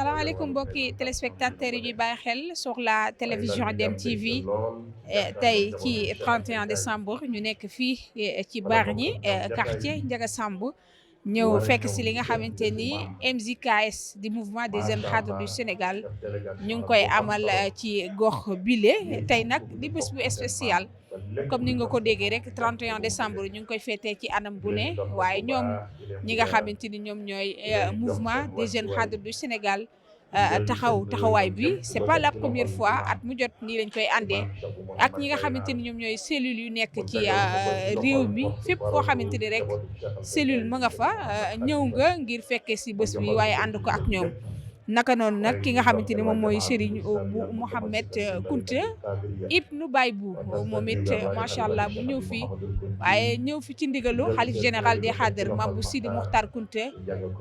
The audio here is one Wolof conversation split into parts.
salaamaaleykum mbokki téléspectateurs yi ñuy bàyyi xel sur la télévision DMTV tey ci 31 décembre ñu nekk fii ci Bargny quartier Ndiaga Samb ñëw fekk si li nga xamante ni MJKS di mouvement des jeunes cadres du Sénégal ñu ngi koy amal ci gox bile tey nag di bés bu spécial comme ni nga ko déggee rek 31 décembre ñu ngi koy féetee ci anam bu ne waaye ñoom ñi nga xamante ni ñoom ñooy mouvement des jeunes cadres du Sénégal taxawaay bi c'est pas la première fois at mu jot nii lañ koy àndee ak ñi nga xamante ni ñoom ñooy cellules yu nekk ci réew mi fépp foo xamante ni rek cellule ma nga fa ñëw nga ngir fekkee si bés bi waaye ànd ko ak ñoom naka noonu nag ki nga xamante ni moom mooy Serigne bu Mouhamed Kounta ibnu Baye Bou moom it macha allah mu ñëw fii waaye ñëw fi ci ndigalu xalif général des Khadres Mame Bou Sidi Mokhtar Kounta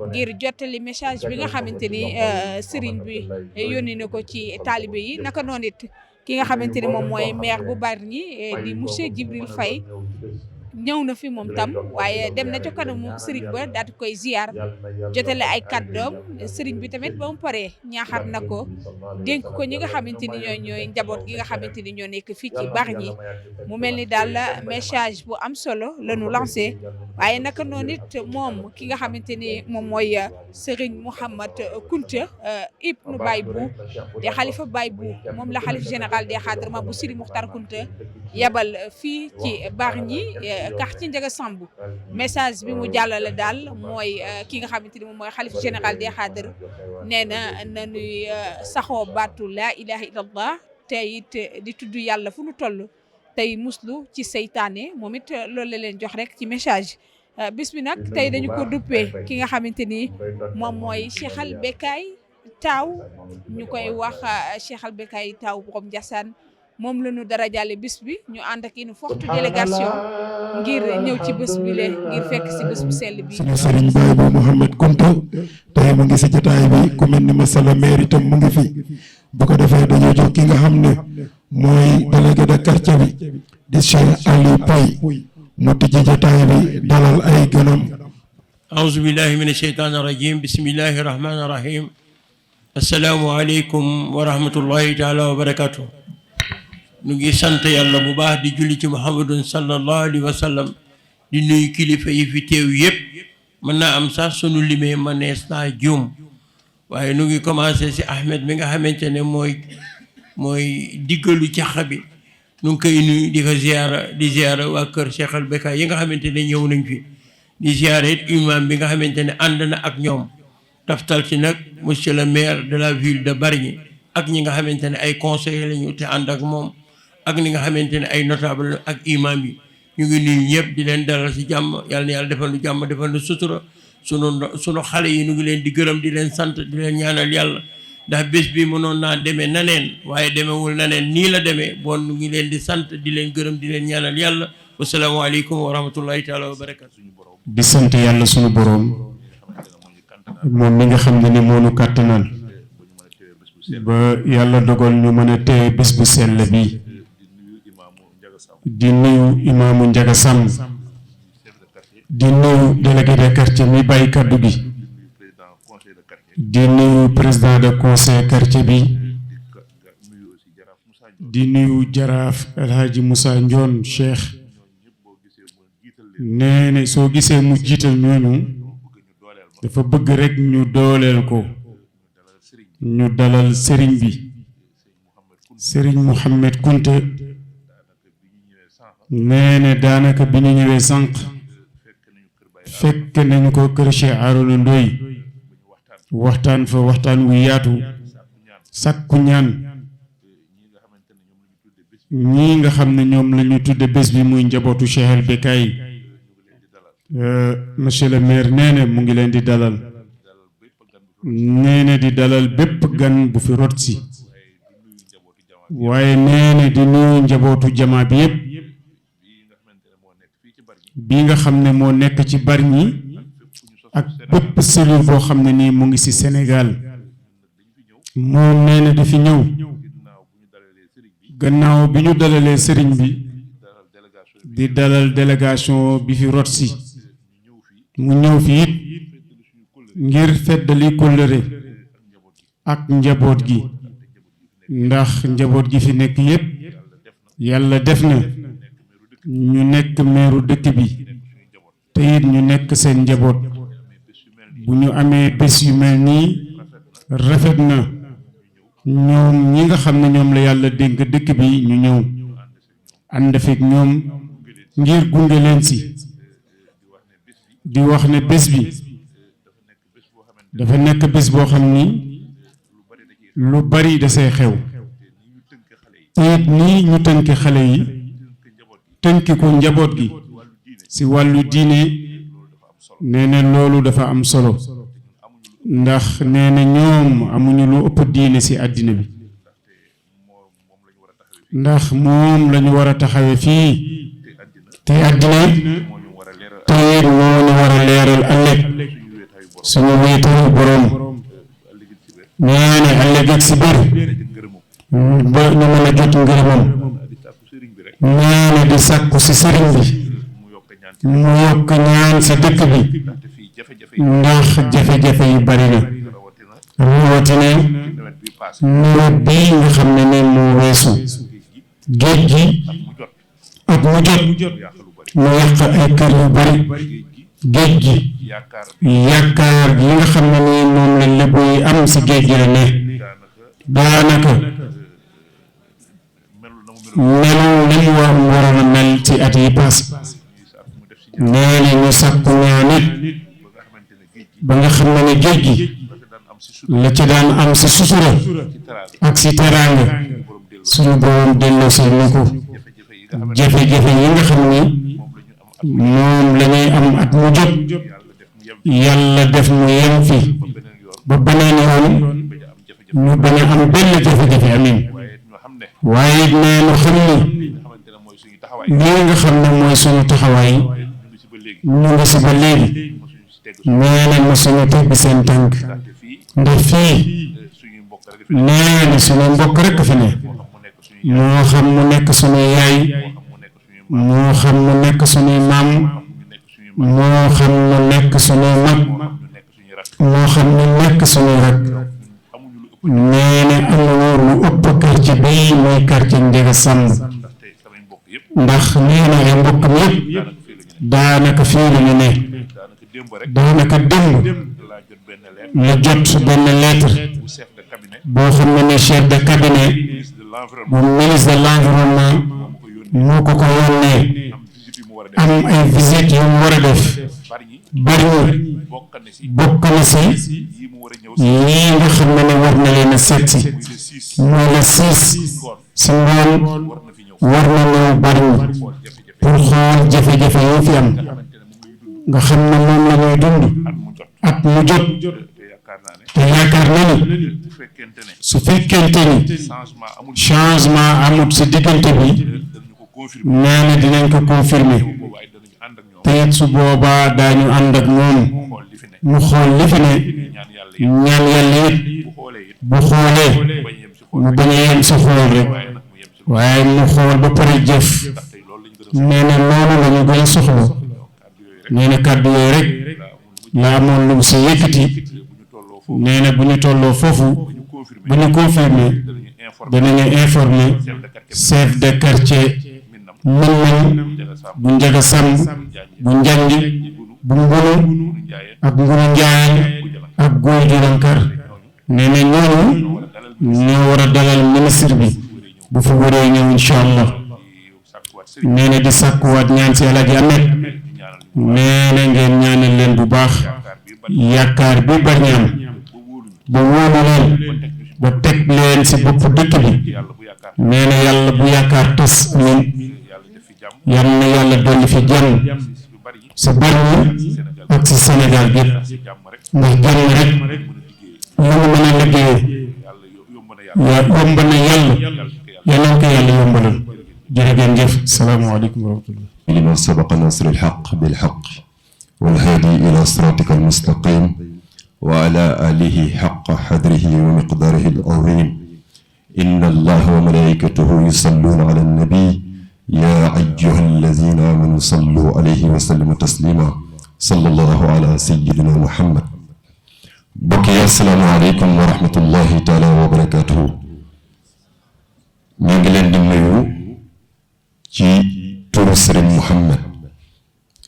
ngir jottali message bi nga xamante ni Serigne bi yónni na ko ci taalibe yi naka noonu it ki nga xamante ni moom mooy maire bu Bargny di monsieur Djibril Faye ñëw na fi moom tam waaye dem na ca kanamu sëriñ ba daal di koy ziar jotale ay kàddoom sëriñ bi tamit ba mu paree ñaaxaat na ko dénk ko ñi nga xamante ni ñooy njaboot gi nga xamante ni ñoo nekk fii ci Bargny mu mel ni daal message bu am solo la ñu lancé waaye naka noonu it moom ki nga xamante ni moom mooy sëriñ Mouhamed Kounta ibnu Baye Bou di xalifa Baye Bou moom la xalif général des Khadres Mame Bou Sidi Mokhtar Kounta yabal fii ci Bargny quartier Ndiaga Samb message bi mu jàllale daal mooy ki nga xamante ni moom mooy xalif général des Khadres nee na nañuy saxoo baatu laa ilaha illallah te it di tudd yàlla fu nu toll tey muslu ci seytaane moom it loolu la leen jox rek ci message bis bi nag tey dañu ko duppee ki nga xamante ni moom mooy Cheikh Al Becaye Taaw ñu koy wax Cheikh Al Becaye Taaw borom Ndiassane moom la ñu dara jàlle bis bi ñu ànd ak une forte délégation ngir ñëw ci bés bi le ngir fekk si bés bu sell bi suñu sëriñ Baye Bou Mouhamed Kounta tey mu ngi si jotaay bi ku mel ni masala maire itam mu ngi fi bu ko defee dañoo jox ki nga xam ne mooy délégué de quartier bi di Cheikh Aliou Paye mu tijji jotaay bi dalal ay gënam. aouzu billahi min asheytaani rajim bismillahi rahmaani rahim assalaamu aleykum wa rahmatullahi taala wa barakatuh. ñu ngi sant yàlla bu baax di julli ci muhammadun sallallahu alayhi wa sallam di nuyu kilifa yi fi teew yëpp mën naa am sax sunu limee ma nees naa juum waaye nu ngi commencé si Ahmed mi nga xamante ne mooy diggalu caxa bi nu ngi koy nuyu di ko ziara waa kër Cheikh Al Becaye yi nga xamante ne ñëw nañ fi di ziara it imam bi nga xamante ne ànd na ak ñoom taftal ci nag monsieur le maire de la ville de Bargny ak ñi nga xamante ne ay conseillers lañu te ànd ak moom ak ni nga xamante ne ay notable ak imam yi ñu ngi nuyu ñëpp di leen dalal si jàmm yàlla na yàlla defal nu jàmm defal nu sutura sunu xale yi ñu ngi leen di gërëm di leen sant di leen ñaanal yàlla ndax bés bi mënoon naa demee naneen waaye demewul naneen nii la demee bon ñu ngi leen di sant di leen gërëm di leen ñaanal yàlla wasalaamaaleykum wa rahmatullahi taala wa barakatu. di sant yàlla sunu boroom moom mi nga xam ne ni moo nu kàttanal ba yàlla dogal ñu mën a téye bés bu sell bi di nuyu imaamu Ndiaga Samb di nuyu délégué de quartier mi bàyyi kaddu gi di nuyu président de conseil quartier bi di nuyu jaraaf El Hadji Moussa Ndione Cheikh nee na soo gisee mu jiital ñooñu dafa bëgg rek ñu dooleel ko ñu dalal sëriñ bi sëriñ Mouhamed Kounta nee na daanaka bi ñu ñëwee sànq fekk nañu ko kër Cheikh Arouna Ndoye waxtaan fa waxtaan wu yaatu sàkku ñaan ñii nga xam ne ñoom la ñu tudde bés bi muy njabootu Cheikh Al Becaye monsieur le maire nee na mu ngi leen di dalal nee na di dalal bépp gan bu fi rot si waaye nee na di nuyu njabootu jamaa bi yépp bii nga xam ne moo nekk ci Bargny ak bépp cellule boo xam ne nii mu ngi ci Sénégal moom nee na dafi ñëw gannaaw bi ñu dalalee sëriñ bi di dalal délégation bi fi rot si mu ñëw fi it ngir feddali kóllëre ak njaboot gi ndax njaboot gi fi nekk yépp yàlla def na ñu nekk meeru dëkk bi te it ñu nekk seen njaboot bu ñu amee bés yu mel nii rafet na ñoom ñi nga xam ne ñoom la yàlla dénk dëkk bi ñu ñëw ànd fekk ñoom ngir gunge leen si di wax ne bés bi dafa nekk bés boo xam ni lu bari dasee xew te it nii ñu tënki xale yi tënki ko njaboot gi si wàllu diine nee na loolu dafa am solo ndax nee na ñoom amuñu lu ëpp diine si àddina bi ndax moom lañu war a taxawe fii te àddina te it moo ñu war a leeral ëllëg suñu wéetalu boroom nee na ëllëg ak si biir ba ñu mën a jot ngërëmam nee na di sàkku si sëriñ bi mu yokk ñaan si dëkk bi ndax jafe-jafe yu bari na rawatina nawet bii nga xam ne ni moo weesu géej gi ak mu jot mu yàq ay kër yu bari géej gi yaakaar yi nga xam ne ni moom la lébu yi am si géej gi la ne daanaka melul ni mu waroon a mel ci at yi paase nee na ñu sàkku ñaan it ba nga xam ne géej gi la ci daan am si sutura ak si teraanga suñu borom delloo si ñu ko jafe-jafe yi nga xam ni moom la ñuy am at mu jot yàlla def mu yem fi ba beneen yoon ñu bañ a am benn jafe-jafe amiin waaye nee nu xam ni lii nga xam ne mooy suñu taxawaay ñu ngi si ba léegi nee na ma suñu teg seen tànk ndax fii nee na suñu mbokk rekk fi ne moo xam mu nekk suñuy yaay moo xam mu nekk suñuy maam moo xam mu nekk suñuy mag moo xam mu nekk suñuy rak nee na amuñu lu ëpp quartier bii mooy quartier Ndiaga Samb ndax nee na ay mbokkam yëpp daanaka fii la ñu ne daanaka démb la jot benn lettre boo xam ne chef de cabinet bu ministre de l'environnement moo ko yónnee am ay visite yu mu war a def bari bokk na si yii nga xam ne war na leen a seet si mooy la 6 si ngoon war na ñëw bari pour xool jafe-jafe yi fi am nga xam ne moom la ñuy dund at mu jot te yaakaar na ni su fekkente ni changement amut si diggante bi nee na dinañ ko confirmer te it su boobaa daañu ànd ak moom mu xool li fi ne ñaan yàlla it bu xoolee mu bañ a yem si xool rek waaye mu xool ba pare jëf nee na loolu la ñu gën a soxla nee na kàddu yooyu rek la amoon lu mu si yëkkati nee na bu ñu tolloo foofu bu ñu confirmé danañu informer chef de quartier Minam bu Ndiaga Samb bu Njanj bu Ngunu ak Ngunu Njaay ak Góor Julankar nee na ñooñu ñoo war a dalal ministre bi bu fa waree ñëw incha allah nee na di sàkkuwaat ñaan si Alaaji Amet nee na ngeen ñaanal leen bu baax yaakaar bi bari ñaan ba wóolu leen ba teg leen si bopp dëkk bi nee na yàlla bu yaakaar tas leen yal na yàlla dolli fi jàmm si Bargny ak si Sénégal gépp ndax jàmm rek lu mu mën a liggéeyee yomb na yàlla yal na ko yàlla yombalal jërëjëf salaamaaleykum wa rahmatullah لمن سبق نصر الحق بالحق والهادي إلى صراطك المستقيم وعلى آله حق حدره ومقداره العظيم إن الله وملائكته يصلون على النبي يا أيها الذين آمنوا صلوا عليه وسلموا تسليما صلى الله على سيدنا محمد mbokk yi asalaamaaleykum wa rahmatullahi taala wa barakaatuhu. ñu ngi leen di nuyu ci turu Sëriñ Mouhamed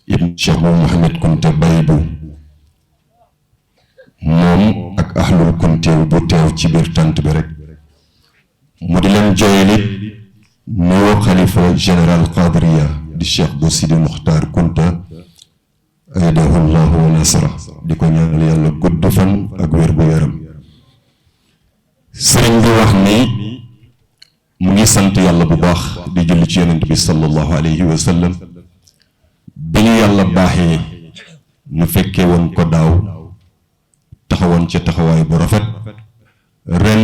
ibn Cheikh Mouhamed Kunta Baybu moom ak ahlul kunteew bu teew ci biir tant bi rek mu di leen jooyalit nuyoo xalifa général Qadriya di Cheikh bu Sidi Muxtaar Kunta aydahu llahu wa nasra di ko ñaanal yàlla gudd fan ak wér gu yaram. sëriñ bi wax ni mu ngi sant yàlla bu baax di julli ci yonent bi sallallahu alayhi wa sallam bi ñu yàlla baaxee nu fekkee woon ko daaw taxawoon ca taxawaay bu rafet ren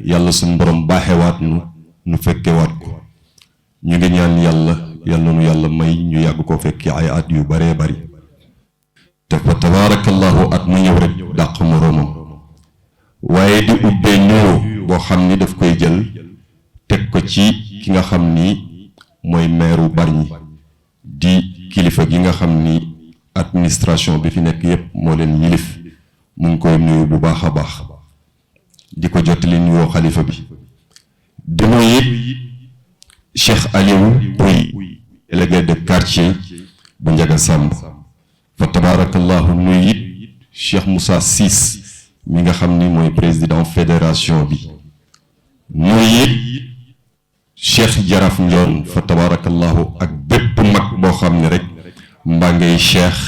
yàlla suñ borom baaxewaat nu fekkewaat ko ñu ngi ñaan yàlla nu yàlla may ñu yàgg ko fekkee ay at yu baree bari te fa tabaarakallahu at mu ñëw rek dàq moroomam waaye di ubbee nuyoo boo xam ni daf koy jël teg ko ci ki nga xam ni mooy meeru Bargny di kilifa gi nga xam ni administration bi fi nekk yépp moo leen yilif mu ngi koy nuyu bu baax a baax di ko jottali nuyoo xalifa bi di nuyu it Cheikh Aliou Pouy délégué de quartier bu Ndiaga Samb fa tabaarakallahu nuyu it Cheikh Moussa Ciss mi nga xam ni mooy président fédération bi nuyu it Cheikh Jaraf Ndion fa tabaarakallahu ak bépp mag boo xam ne rek mbaa ngay cheikh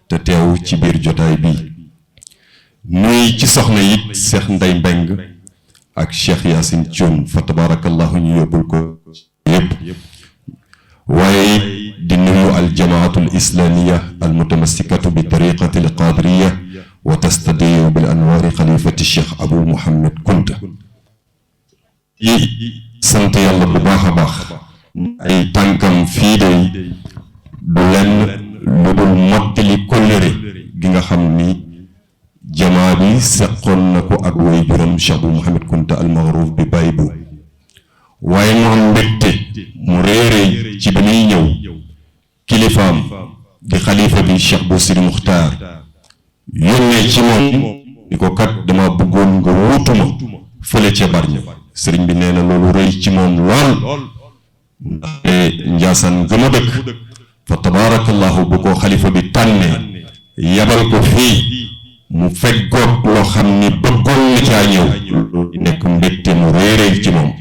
te teew ci biir jotaay bi nuyu ci soxna it Cheikh Ndey Mbeng ak Cheikh Yaasin Thioune fa tabaarakallahu ñu yóbbul ko yépp waaye di nuyu al jamaatul islamiya al mutamassikatu bi tariqati al qadriya wa tastadiyu bil anwaari xalifati Cheikh Abou Mouhamed Kunta yi sant yàlla bu baax a baax ay tànkam fii day du lenn lu dul mottali kóllëre gi nga xam ni jamaa bi seqoon na ko ak way juram Cheikh Abou Mouhamed Kunta al Maghruf bi Baybu waaye mu am mbégte mu réeree ci bi muy ñëw kilifaam di xalifa bi Cheikh bu Sidi Muxtaar yónnee ci moom ni ko kat dama bëggoon nga wuutuma fële ca Bargny sëriñ bi nee na loolu rëy ci moom lool ndaxte Njaasaan gën a dëkk fa tabaarakallahu bu ko xalifa bi tànnee yabal ko fii mu feggoog loo xam ni bëggoon na caa ñëw loolu nekk mbégte mu réeree ci moom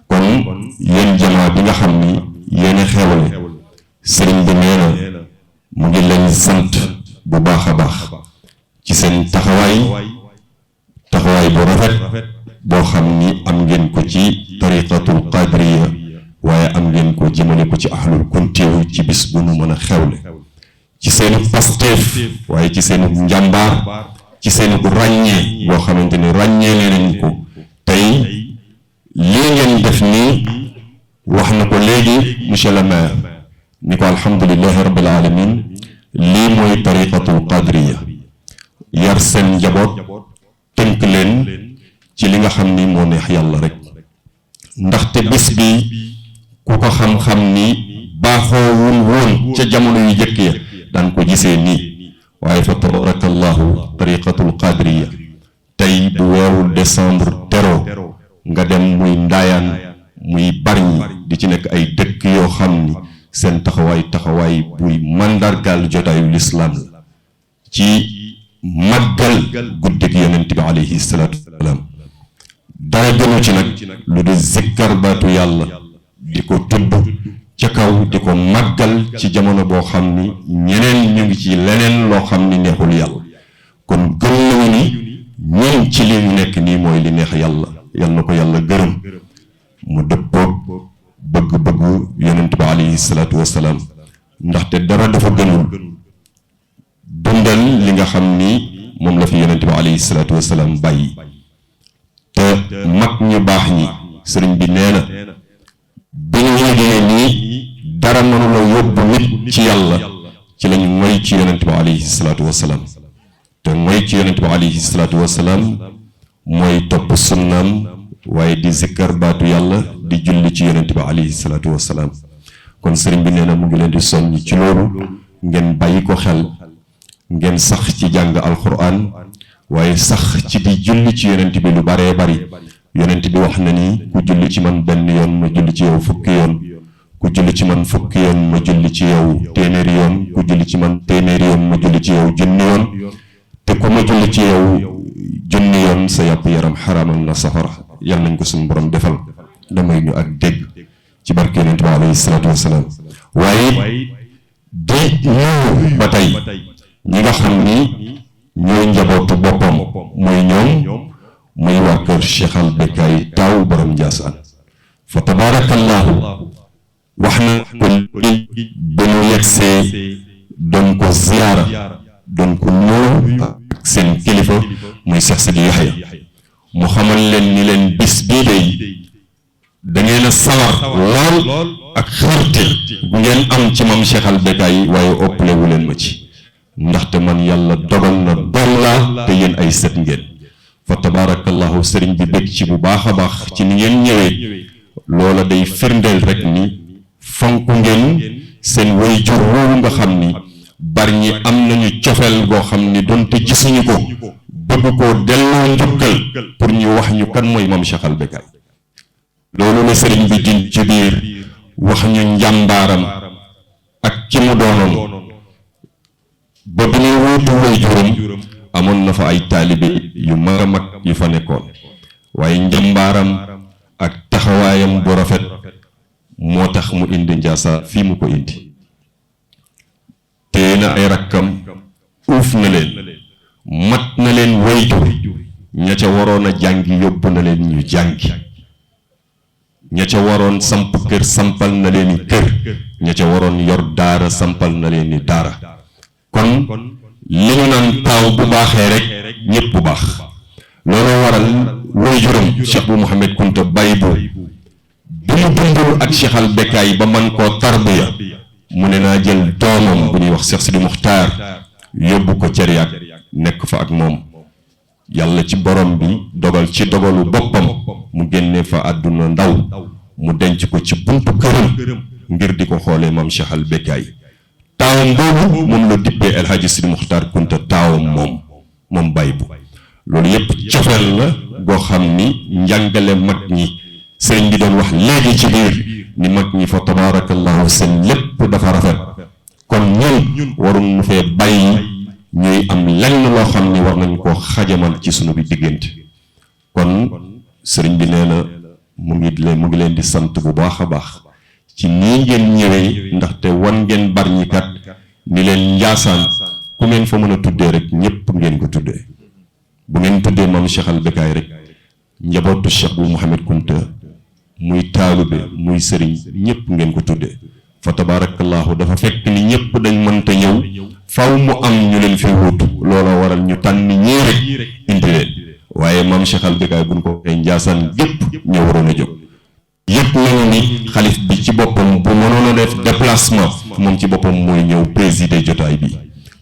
kon yéen jamaa bi nga xam ni yéen a xewle sëriñ bi nee na mu ngi leen sant bu baax a baax ci seen taxawaay bu rafet boo xam ni am ngeen ko ci tariqatul qadriya waaye am ngeen ko jëmale ko ci ahlul kunteew ci bis bu nu mën a xewle ci seenu pasteef waaye ci seenu njàmbaar ci seenu ràññee boo xamante ni ràññee leen ko tey lii ngeen def nii wax na ko léegi monsieur le maire ni ko alhamdulillahi rabbil alamin lii mooy tariqatul qadriya yar seen njaboot tënk leen ci li nga xam ni moo neex yàlla rek ndaxte bis bi ku ko xam-xam ni baaxoowul woon ca jamono yu jëkk ya daan ko gisee nii waaye fa tabarakallahu tariqatul qadriya tey bu weeru décembre tero nga dem muy Ndaayaan muy Bargny di ci nekk ay dëkk yoo xam ni seen taxawaay buy mandargaal jotaayu lislaam la ci màggal guddik yonent bi alayhi salaatu wasalaam dara gënu ci nag lu di zikkar baatu yàlla di ko tudd ca kaw di ko màggal ci jamono boo xam ni ñeneen ñu ngi ci leneen loo xam ni neexul yàlla kon gëm nañu ni ñun ci li ñu nekk nii mooy li neex yàlla yal na ko yàlla gërëm mu dëppoog bëgg-bëggu yonent bi alayhi salaatu wasalaam ndaxte dara dafa gënul dundal li nga xam ni moom la fi yonent bi alayhi salaatu wasalaam bàyyi te mag ñu baax ñi sëriñ bi nee na bi ñu yëgee nii dara mënu la yóbbu nit ci yàlla ci lañu moy ci yonent bi alayhi salaatu wasalaam te moy ci yonent bi alayhi salaatu wasalaam mooy topp sunnaam waaye di zikkar baatu yàlla di julli ci yonent bi alayhi salaatu wasalaam kon sëriñ bi nee na mu ngi leen di soññ ci loolu ngeen bàyyi ko xel ngeen sax ci jàng alquran waaye sax ci di julli ci yonent bi lu baree bari. yonent bi wax na ni ku julli ci man benn yoon ma julli ci yow fukki yoon ku julli ci man fukki yoon ma julli ci yow téeméeri yoon ku julli ci man téeméeri yoon ma julli ci yow junni yoon te ku ma julli ci yow junni yoon sa yàpp yaram xaraamal na safara. yal nañ ko suñu borom defal damay ñu ak dégg ci barke yonent bi alayhi salaatu wasalaam. waaye di ñëw ba tey ñi nga xam ni ñooy njabootu boppam mooy ñoom muy waa kër Cheikh Al Bekkay taaw borom Njaasaan fa tabarakallahu wax na ko li ba ñu yegsee doon ko ziyaara doon ko nuyu ak seen kilifa muy Cheikh Sidi Yaxya mu xamal leen ni leen bis bii day da ngeen a sawar lool ak xarte bu ngeen am ci mam Cheikh Al Bekkay waaye ëppale wu leen ma ci ndaxte man yàlla dogal na doom laa te yéen ay sët ngeen fa tabarakallahu sëriñ bi bég ci bu baax a baax ci ni ngeen ñëwee loola day firndeel rek ni fonk ngeen seen waajur woowu nga xam ni bari ñi am nañu cofeel goo xam ni donte gisuñu ko bëgg koo delloo njukkal pour ñu wax ñu kan mooy mam Cheikh Al Bekkay loolu la sëriñ bi din ci biir wax ñu njàmbaaram ak ki mu doonoon ba bi ñuy wuutu waajuram amoon na fa ay taalibe yu mag a mag yu fa nekkoon waaye njàmbaaram ak taxawaayam bu rafet moo tax mu indi Njaasaan fii mu ko indi téye na ay rakkam uuf na leen mat na leen waajur ña ca waroon a jàngi yóbbu na leen ñu jàngi ña ca waroon samp kër sampal na leen i kër ña ca waroon yor daara sampal na leen i daara kon li ñu naan taaw bu baaxee rek ñëpp bu baax looloo waral waajuram Cheikh bu Mouhamed Kunta Baye bu bi mu dundul ak Cheikh Al Bekkay ba man koo tarbiya mu ne naa jël doomam bu ñuy wax Cheikh Sidi Muxtaar yóbbu ko ceriyaat nekk fa ak moom yàlla ci borom bi dogal ci dogalu boppam mu génne fa àdduna ndaw mu denc ko ci buntu këram ngir di ko xoolee maam Cheikh Al Bekkay taawam boobu moom la dippee El Hadji Sidi Muxtaar Kunta taawam moom Baye bu loolu yépp cofeel la goo xam ni njàngale mag ñi sëriñ bi doon wax léegi ci biir ni mag ñi fa tabarakallahu seen lépp dafa rafet kon ñun waruñu fee bàyyi ñuy am lenn loo xam ni war nañ koo xajamal ci sunu bi diggante kon sëriñ bi nee na mu ngi leen di sant bu baax a baax ci nii ngeen ñëwee ndaxte wan ngeen Bargny kat ni leen Njaasaan ku ngeen fa mën a tuddee rek ñépp ngeen ko tuddee bu ngeen tuddee maam Cheikh Al Bekkay rek njabootu Cheikh bu Mouhamed Kunta muy taalube muy sëriñ ñépp ngeen ko tuddee fa tabarakallahu dafa fekk ni ñépp dañ mënta ñëw faw mu am ñu leen fi wuutu loola waral ñu tànn ñii rek indi leen waaye maam Cheikh Al Bekkay buñ ko waxee Njaasaan gépp ñoo waroon a jóg yëpp nañu ni xalif bi ci boppam bu mënoon a def déplacement moom ci boppam mooy ñëw présider jotaay bi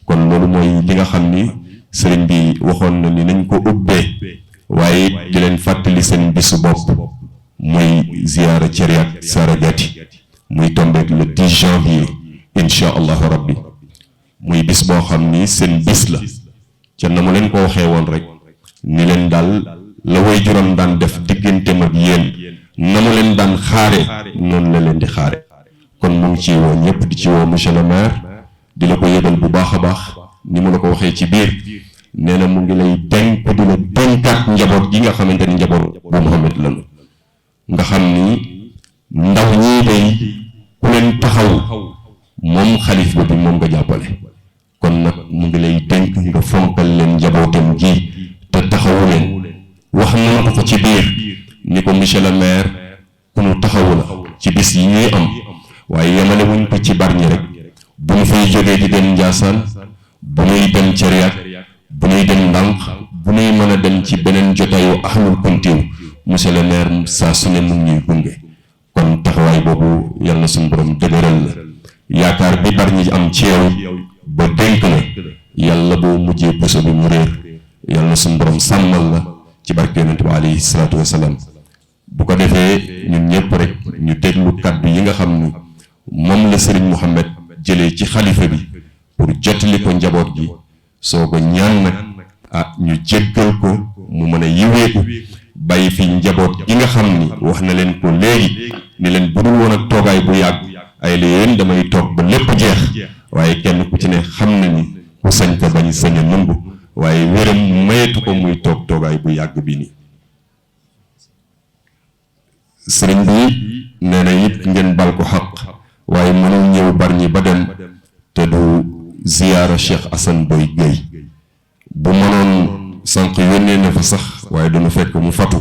kon loolu mooy li nga xam ni sëriñ bi waxoon na ni nañ ko ubbee waaye di leen fàttali seen bisu bopp muy ziyaara ceriyaat Saragati muy tombeek le 10 janvier incha allahu rabbi muy bis boo xam ni seen bis la ca na mu leen ko waxee woon rek ni leen daal la waajuram daan def digganteem ak yéen na mu leen daan xaare noonu la leen di xaare kon mu ngi ci woo ñëpp di ci woo monsieur le maire di la ko yëgal bu baax a baax ni mu la ko waxee ci biir nee na mu ngi lay dénk di la dénkaat njaboot gi nga xamante ni njaboot bu Mouhamed lañu nga xam ni ndaw ñii day ku leen taxaw moom xalif bi moom nga jàppale kon nag mu ngi lay dénk nga fonkal leen njabootam gi te taxawu leen wax na ko ci biir ni ko monsieur le maire ku nu taxawu la ci bis yi ñuy am waaye yemale wuñ ko ci Bargny rek bu ñu fay jógee di dem Njaasaan bu ñuy dem ceriyaat bu ñuy dem ndànk bu ñuy mën a dem ci beneen jotaayu ahlul kuntiw monsieur le maire saa su ne mu ñuy gunge kon taxawaay boobu yal na suñu borom dëgëral la yaakaar bi Bargny am ci yow ba dénk la yàlla boo mujjee puso bi mu réer yal na suñu borom sàmmal la ci barke yonent bi alayhi salaatu wasalaam bu ko defee ñun ñëpp rek ñu déglu kàddu yi nga xam ni moom la Serigne Mouhamed jëlee ci xalifa bi pour jotali ko njaboot gi soo ko ñaan nag ñu jéggal ko mu mën a yiweeku bàyyi fi njaboot gi nga xam ni wax na leen ko léegi ni leen budul woon ak toogaay bu yàgg ay la yéen damay toog ba lépp jeex waaye kenn ku ci ne xam na ni ku sañ ko bañ sañ a nangu waaye wéram mayetu ko muy toog toogaay bu yàgg bi nii sëriñ bi nee na it ngeen bal ko xaq waaye mënul ñëw Bargny ba dem te du ziyaara Cheikh Assane Boye Gueye bu mënoon sànq yónnee na fa sax waaye dana fekk mu fatu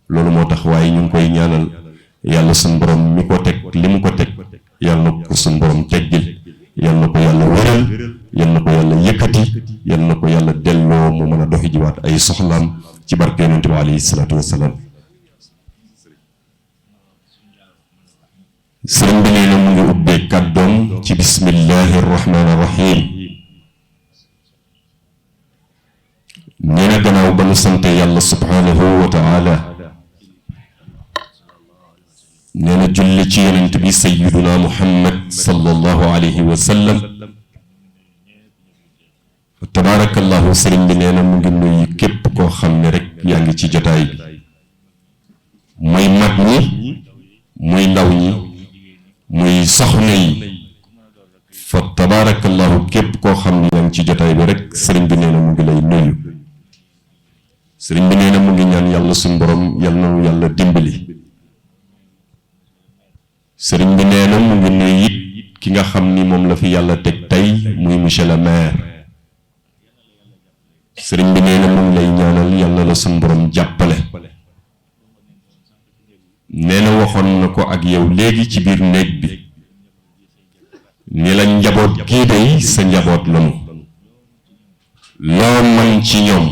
loolu moo tax waaye ñu ngi koy ñaanal yàlla suñ borom mi ko teg li mu ko teg yàlla na ko suñ borom teggil yàlla na ko yàlla wéral yàlla na ko yàlla yëkkati yàlla na ko yàlla delloo mu mën a doxi jiwaat ay soxlaam ci barke yonent bi alayhi salaatu wassalaam sëriñ bi nee na mu ngi ubbee kàddoom ci bismillahi rahmaani rahim nee na gannaaw ba nu sante yàlla subhaanahu wa taala nee na julli ci yonent bi sayyiduna muhammad sallallahu alayhi wa sallam tabaarakallahu sëriñ bi nee na mu ngi nuyu képp koo xam ne rek yaa ngi ci jotaay bi muy mag ñi muy ndaw ñi muy soxna yi fa tabaarakallahu képp koo xam ne yaa ngi ci jotaay bi rek sëriñ bi nee na mu ngi lay nuyu sëriñ bi nee na mu ngi ñaan yàlla suñu borom yàlla na yàlla dimbali sëriñ bi nee na mu ngi nuyu it ki nga xam ni moom la fi yàlla teg tey muy monsieur le maire sëriñ bi nee na mu ngi lay ñaanal yàlla la suñu borom jàppale nee na waxoon na ko ak yow léegi ci biir néeg bi ni la njaboot gii day sa njaboot lanu loo man ci ñoom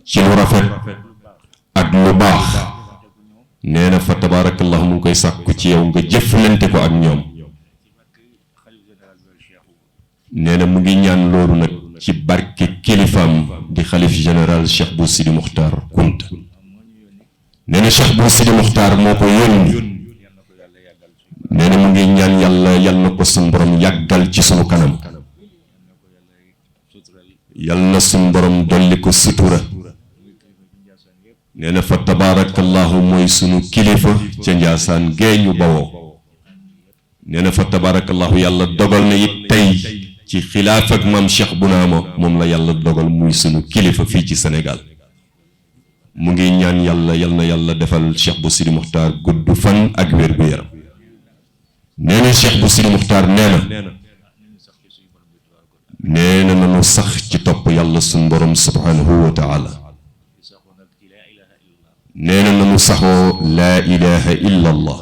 ci lu rafet ak lu baax nee na fa tabaarakallahu mu ngi koy sàkku ci yow nga jëflante ko ak ñoom nee na mu ngi ñaan loolu nag ci barke kilifaam di xalif général Cheikh Bou Sidi Mokhtar Kounta nee na Cheikh Bou Sidi Mokhtar moo ko yónni nee na mu ngi ñaan yàlla na ko suñ borom yàggal ci sunu kanam yàlla na suñ borom dolli ko sutura nee na fa tabaarakallahu mooy sunu kilifa ca Njaasaan gee ñu bawoo nee na fa tabaarakallahu yàlla dogal na it tey ci xilaaf ak maam Cheikh Bounama moom la yàlla dogal muy sunu kilifa fii ci Sénégal mu ngi ñaan yal na yàlla defal Cheikh Bou Sidi Mokhtar gudd fan ak wér gu yaram nee na Cheikh Bou Sidi Mokhtar nee na nanu sax ci topp yàlla sunu borom subhanahu wa taala nee na nanu saxoo laa ilaha illa allah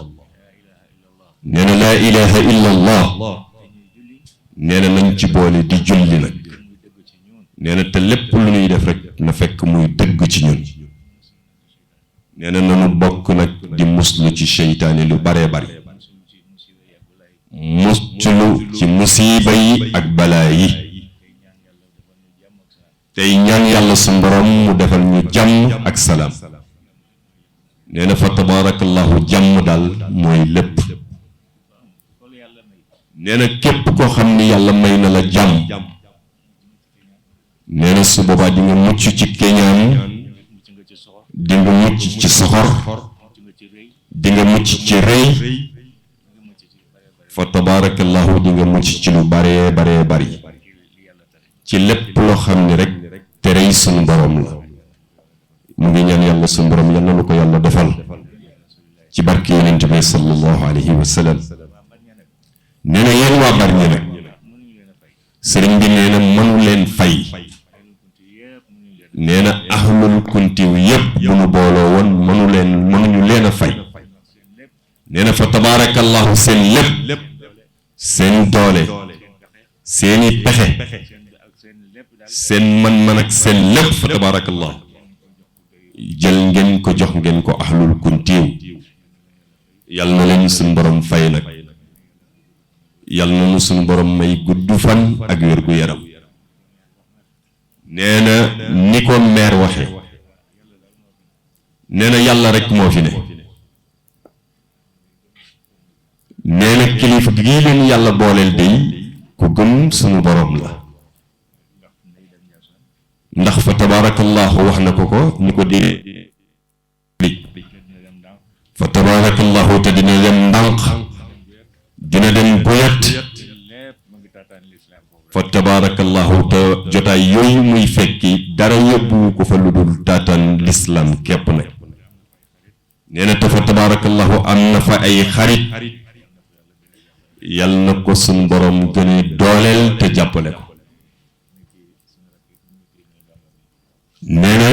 nee na laa ilaha illa allah nee na nañ ci boole di julli nag nee na te lépp lu ñuy def rek na fekk muy dëgg ci ñun nee na nanu bokk nag di muslu ci seytaane lu baree bari muslu ci musiba yi ak balaa yi tey ñaan yàlla su borom mu defal ñu jàmm ak salaam nee na fa tabaarakallahu jàmm daal mooy lépp nee na képp koo xam ni yàlla may na la jàmm nee na su boobaa di nga mucc ci keñaan di nga mucc ci soxor di nga mucc ci rëy fa tabaarakallahu di nga mucc ci lu baree baree bari ci lépp loo xam ni rek terey suñu borom la mu ngi ñaan yàlla suñu borom yal na lu ko yàlla defal ci barke yonent bi sallallahu alayhi wa sallam nee na yéen waa Bargny nag sëriñ bi nee na mënu leen fay nee na ahlul kuntiw yépp bu nu booloo woon mënuñu leen a fay nee na fa tabaarakallahu seen lépp seen doole seeni pexe seen man-man ak seen lépp fa tabaarakallahu jël ngeen ko jox ngeen ko ahlul kuntiw yal na leen suñu borom fay nag yal na nu suñu borom may gudd fan ak wér gu yaram nee na ni ko meer waxe nee na yàlla rek moo fi ne nee na kilifa gii leen yàlla booleel day ku gëm suñu borom la ndax fa tabaarakallahu wax na ko ni ko di fa tabaarakallahu te dina dem ndànk dina dem buyat fa tabaarakallahu te jotaay yooyu muy fekki dara yóbbu ko fa lu dul taataan lislaam képp nag nee na te fa tabaarakallahu am na fa ay xarit yal na ko suñ borom gën a dooleel te jàppale ko nee na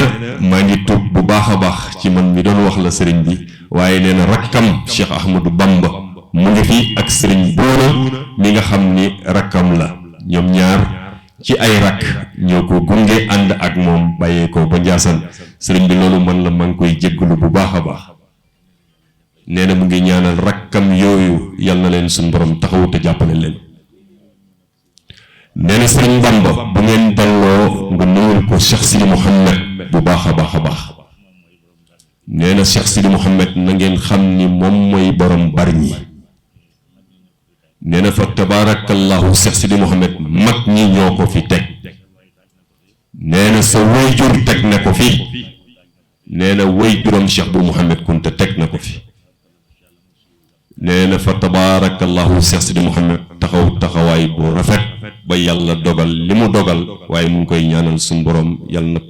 maa ngi tuub bu baax a baax ci man mi doon wax la sëriñ bi waaye nee na rakkam Cheikh Ahmadou Bamba mu ngi fi ak sëriñ Boona mi nga xam ni rakkam la ñoom ñaar ci ay rakk ñoo ko gunge ànd ak moom bàyyee ko ba Njaasaan sëriñ bi loolu man la maa ngi koy jéggalu bu baax a baax nee na mu ngi ñaanal rakkam yooyu yal na leen suñ borom taxaw te jàppale leen nee na sëriñ Bamba bu ngeen dalloo nga nuyul ko Cheikh Sidi Mouhamed bu baax a baax a baax nee na Cheikh Sidi Mouhamed na ngeen xam ni moom mooy borom Bargny nee na fa tabaarakallahu Cheikh Sidi Mouhamed mag ñi ñoo ko fi teg nee na sa wayjur teg na ko fi nee na wayjuram Cheikh bu Mouhamed Kunta teg na ko fi nee na fa tabaarakallahu Cheikh Sidi Mouhamed taxaw taxawaay bu rafet ba yàlla dogal li mu dogal waaye mu ngi koy ñaanal suñu borom yàlla na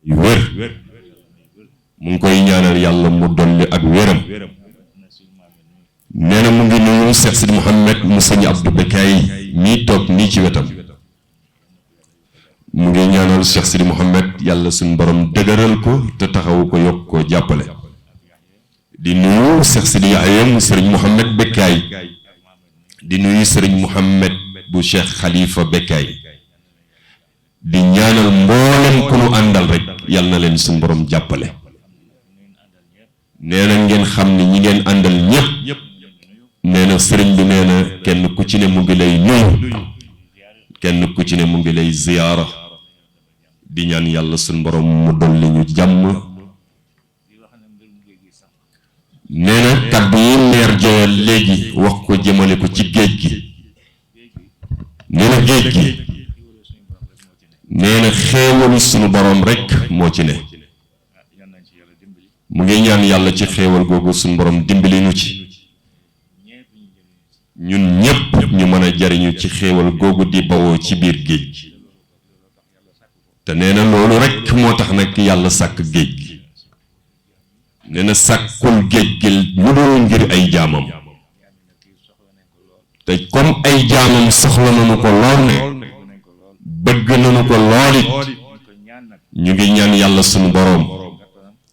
yu wér mu ngi koy ñaanal yàlla mu dolli ak wéram nee na mu ngi nuyu Cheikh Sidi Mouhamed mu sëñ Abdou Bekay mii toog nii ci wetam mu ngi ñaanal Cheikh Sidi Mouhamed yàlla suñu borom dëgëral ko te taxawu ko yokk ko jàppale di nuyu Cheikh Sidi Ayem sëriñ Mouhamed Bekay di nuyu sëriñ Mouhamed bu Cheikh Khalifa Bekay di ñaanal mboolem ku nu àndal rek yàlla na leen suñu borom jàppale nee na ngeen xam ni ñi ngeen àndal ñépp nee na sëriñ bi nee na kenn ku ci ne mu ngi lay nuyu kenn ku ci ne mu ngi lay ziyaara di ñaan yàlla suñu borom mu dolli ñu jàmm nee na kàddu yi meer joyal léegi wax ko jëmale ko ci géej gi nee na géej gi nee na xéewalu suñu borom rekk moo ci ne mu ngi ñaan yàlla ci xéewal googu suñu borom dimbali ñu ci ñun ñépp ñu mën a jariñu ci xéewal googu di bawoo ci biir géej gi te nee na loolu rekk moo tax nag yàlla sàkk géej gi nee na sàkkul géej gi lu dul ngir ay jaamam te comme ay jaamam soxla nañu ko lool ne bëgg nañu ko loolit ñu ngi ñaan yàlla sunu boroom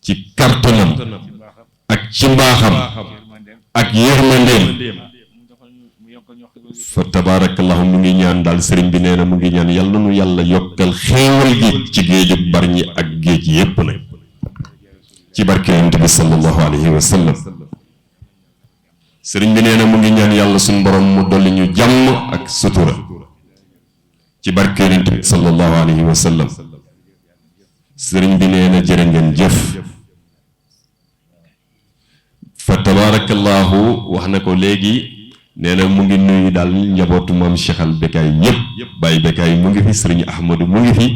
ci kartanam ak ci mbaaxam ak yërmandeem fa tabaarakallahu mu ngi ñaan daal sëriñ bi nee na mu ngi ñaan yàlla nu yàlla yokkal xéewal gi ci géeju Bargny ak géej yépp nag ci barke Yonent bi sallallahu alayhi wa sallam sëriñ bi nee na mu ngi ñaan yàlla suñu borom mu dolli ñu jàmm ak sutura ci barke Yonent bi sallallahu alayhi wa sallam sëriñ bi nee na jërë ngeen jëf fa tabaarakallahu wax na ko léegi nee na mu ngi nuyu daal njabootu maam Cheikh al Bekay yépp Baye Bekay mu ngi fi sëriñ Ahmadou mu ngi fi